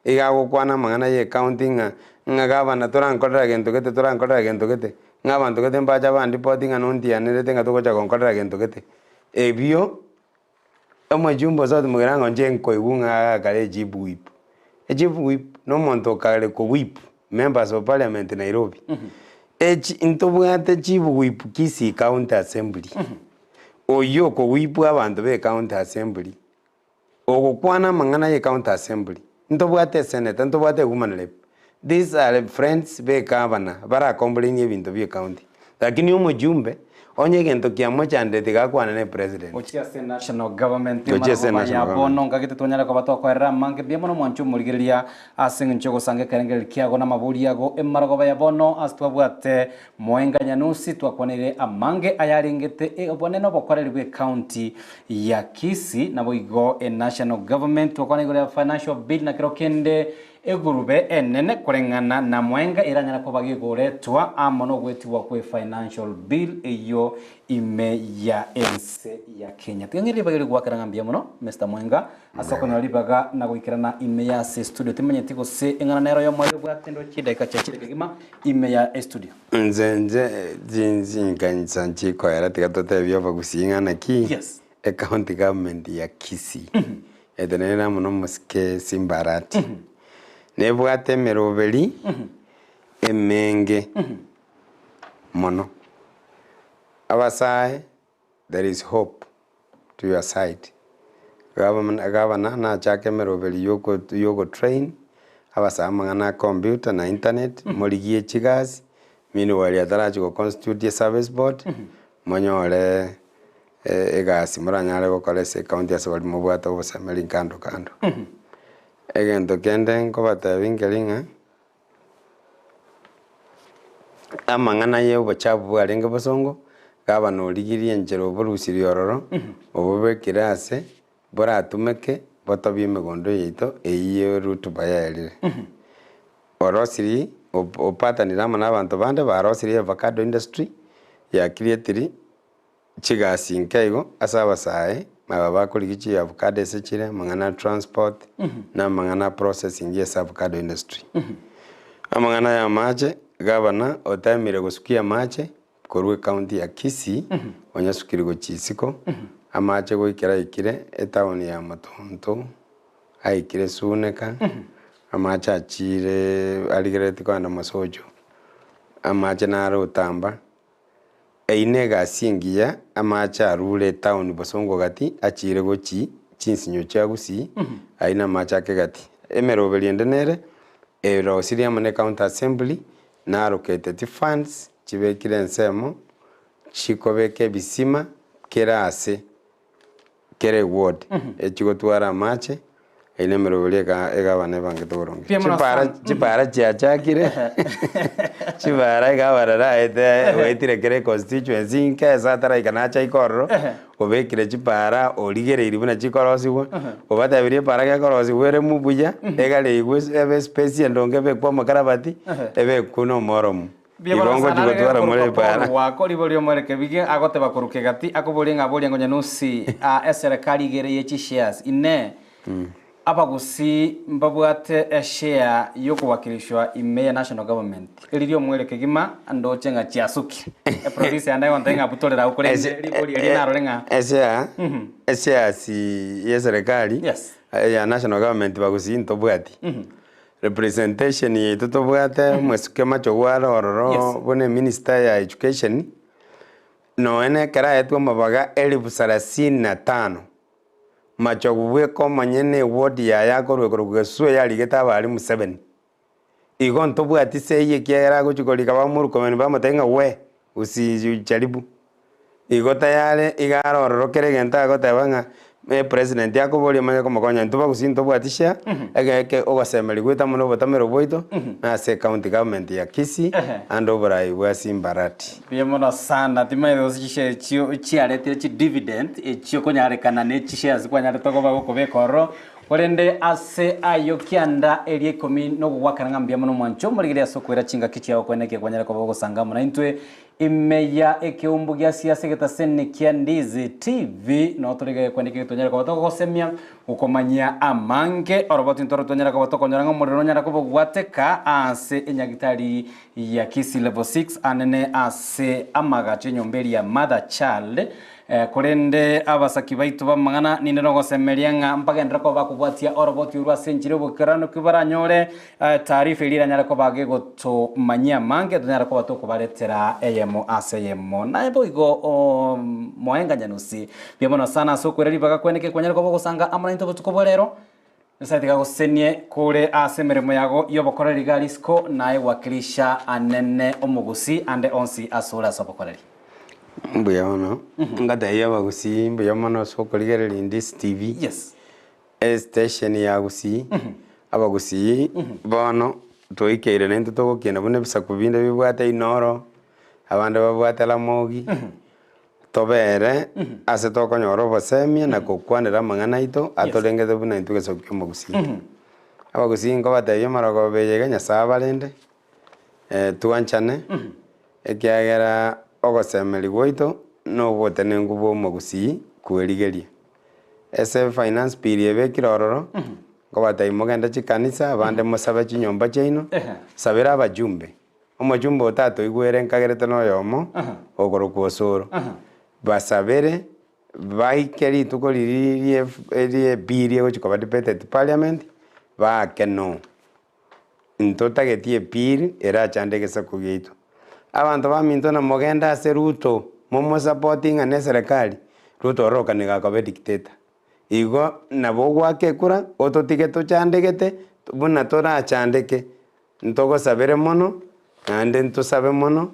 iga agokwana amang'ana ya ecounty ng'a ng'a gavana torankorera gento gete torankorera gento gete, ng'a abanto gete mbacha bandipoti ng'a nontianerete ng'a togocha gonkorera gento gete. Ebio. Omojumbe o South Mugirango inche nkoigwa ng'a agakare echief whip. Echief whip na omonto okare ko whip members of parliament Nairobi. Echi ntobwate chief whip Kisii county assembly, oyio oko whip abanto be county assembly, ogokwana amang'ana ye county assembly. Ntobwate esenator, ntobwate ewoman rep. These are friends be egavana bara complain ebinto bie county. Lakini omojumbe onye egento kiamochandete iga akwane ne president. Gochia ase national government Gochia ase marogoba national ya bono government. ngagete twanyare koba twakoerera amange mbuya mono mwanche omorigereria ase eng'encho yogosanga ekerengererio kiago na amabori ago emarogoba ya bono ase twabwate Moenga Nyanusi twakwaneire amange ayarengete e obonene obokoreri bwe county ya Kisii naboigo e national government twakwana igoro ya financial bill na kero kende Egurube enene koreng'ana na mwenga eranyare koba gegoretwa amo nogwetigwa kwe financial bill eyio ime ya ense ya Kenya. Tiga ng'ire ribaga eri goakera ng'a mbuya mono Mister Mwenga ase okonyora ribaga na goikerana ime ya ase estudio. Timanyeti gose eng'ana nero yomoerio obwate ndoche chidaika chiachire kegima ime ya estudio. Inche inche chinkanisa nchikoera tiga totebie abagusii ng'a naki Yes. ecounty government ya Kisii Etenenere amo nomosike Simbarati, nebwate emeroberi emenge mono. Abasae, there is hope to your side. Gavana nachake emeroberi yogo train abasae amang'ana a computer na internet, morigie chigasi, meanwhile atarachia go constitute e service board, monyore. Egasi moranyare gokora ase ecounty ase baria mobwate obosemeri kando kando. Egento kende nkobatebia nkeri ng'a, amang'ana ya obochafu bwarenge bosongo, gavana origirie enchera oborusirie ororo, obobekire ase boratumeke botobie emegondo yaito eyio ye rotuba yaerire. Orosirie opatanire amo na abanto bande barosirie avocado industry ya creatiri chigasi nke igo ase abasae aba bakorigia chiavocado ase chire, amang'ana a transport, na amang'ana a processing ase avocado industry. Amang'ana ya amache, gavana otemire gosukia amache korwa ecounty ya Kisii, onyasukire gochia isiko, amache goikera aikire etown ya Matonto, aikire Suneka, amache achiire arigereretie kogenda Mosocho, amache naro Otamba. Eyio negasi engiya, amache arure etown bosongo gati achiire gochi chinsinyo chia Gusii, ayio namache ake gati. Emeroberi ende nere, erosirie amo ne county assembly, naroketeti funds chibekire ensemo, chikobeka ebisima kera ase. Kera eward echigotwara amache, eyio nemeroberi eka egabana ebangete boronge. Mbuya mono Chipara sana. chipara chiachakire, chipara egabana raete oetire kera econstituency nkesa ataraika nacha ika ororo, obekire chipara origereirie buna chikorosiwa, obatebirie epara gekorosiwa ere mu buya, egareigwe ebe espace endonge ebekwe omokarabati, ebekwe na omoromu. Igo ngochia gotwara more epaara. Gwako riborio omoreke bige agoteba korwa kegati akoborie ng'a boria ngonya nusi a eserekari igere ye chishares inee abagusii mbabwate eshare yokowakilishwa ime ya national government eriria omwere kegima ndoche ng'a chiasukire eproducer yane egontebia ng'a butorera agwo korende riborio erio narore ng'a Eshare eshares ye eserekari Yes. ya national government bagusii ntobwati. Representation yaito tobwate omosike machogu are ororo Yes. buna eminister ya education, nonya na ekero aetwe amabaga elifu sarasini na tano, machogu bweka omonyene eward yaye akorwa ekorokwa Gesusu eyarigete abalimu seven. Igo ntobwati say ekiagera agochi korika bamorukobeni bamotebia ng'a we usijaribu. Igo tayare iga are ororo kera egento agoteba ng'a epresident akoboria omanye komokonya intwe bagusii ntobwati share, egeke ogosemeria gwaito amo na obotamero bwaito na ase ecounty government ya Kisii ande oborai bwa Simbarati. Mbuya mono sana, timanyete gose chishare echio chiaretire chidividend echio konyarekana ne chishares kwanyarete koba gokobeka ororo, korende ase ayio kianda eria ikomi na ogogoakera ng'a mbuya mono mwanche omorigereria ase okoira chingaki chiao koenekia kwanyare koba ogosanga amo naintwe Ime ya ekeumbu gia siasa egetaseni kia Ndizi TV noo tore gekwenda ekio tonyare koba togogosemia gokomanyia amange oroboti ntoro tonyare koba tokonyora ng'a omorero nonyare koba ogwateka ase enyagitari ya Kisii Level 6 anene ase amagacho enyomba eria ya Mother Child Korende abasaki baito b'amang'ana ninde nogosemeria ng'a mbagenderere koba bakobwatia oroboti orwo ase enchera y'obokeranu baranyore taarifa eria eranyare koba gegotomanyia amange, tonyare koba tokobaretera eyemo ase eyemo. Naye boigo Moenga Nyanusi, mbuya mono sana ase okoira ribaga kwene kekwanyare koba ogosanga amo naintwe obotuko bwa rero. Nyasae tiga agosesenie kore ase emeremo yago y'obokoreri iga risiko, naye gwakirisha anene omogusii ande onsi asore ase obokoreri. Mbuya mono, ngatebia abagusii mbuya mono ase okorigereria Indies TV, Yes. estation ya Gusii, abagusii bono twaikeire naintwe togokina buna ebisaku binde bibwate Inoro, abande babwate Ramogi. Tobere ase tokonyora obosemia na gokwanera amang'ana aito atorengete buna intwe egesaku ki'omogusii. Abagusii nkobatebia amarogoba eye iga Nyasae abarende, twanchane, ekiagera ogosemeria gwaito na obotenenku bwa omogusii kwerigeria. Ase finance bill ebekire ororo, nkobatebia mogende chikanisa abande mosabe chinyomba chiaino, sabera abajumbe. Omochumba o tatoigwere nkagerete noyomo okorokwa Osoro, basabere baike rituko riria rie ebill egochia koba debated parliament, baake no. Ntotageti ebill erachande egesaku giaito. Abanto baminto na mogende ase Ruto momosapoti ng'a neserekari, Ruto ororokane gakoba edictator. Igo nabo ogoaka ekura ototige tochandegete buna torachandeke. Ntogosabere mono, naende ntosabe mono,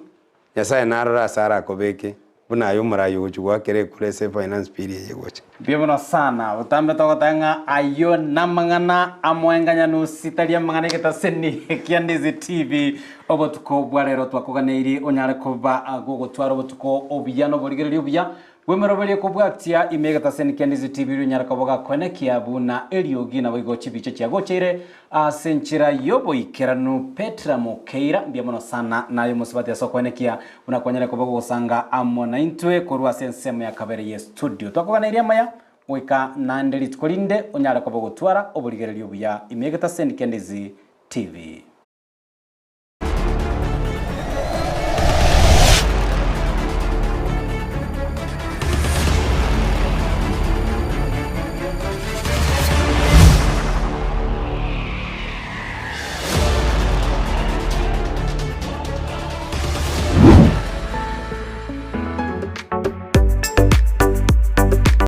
Nyasae narore ase arakobeke. Buna aye omoraai ogochia goakera ekura ase efinance bill eye egocha. Mbuya mono sana. Botambe togoteba ng'a ayio namang'ana amoenganyanusi tari amang'ana egetaseni kia Ndizi TV. Obotuko bwa rero twakoganeirie onyare koba gogotwara obotuko obuya na oborigereria obuya bw'emeroberio ekobwatia ime egetaseni kia Ndizi TV erio onyare koba ogakoenekia buna eriogi naboigo chibicha chiagocheire Ase enchera y'oboikeranu Petra Mokeira, mbuya mono sana naye omosubati ase okoenekia buna kwanyare koba gogosanga amo naintwe korwa ase ensemo ya kabere ye studio. Twakoganeirie amaya goika naende rituko rinde onyare koba ogotwara oborigereria obuya ime y'egetaseni kia Ndizi TV.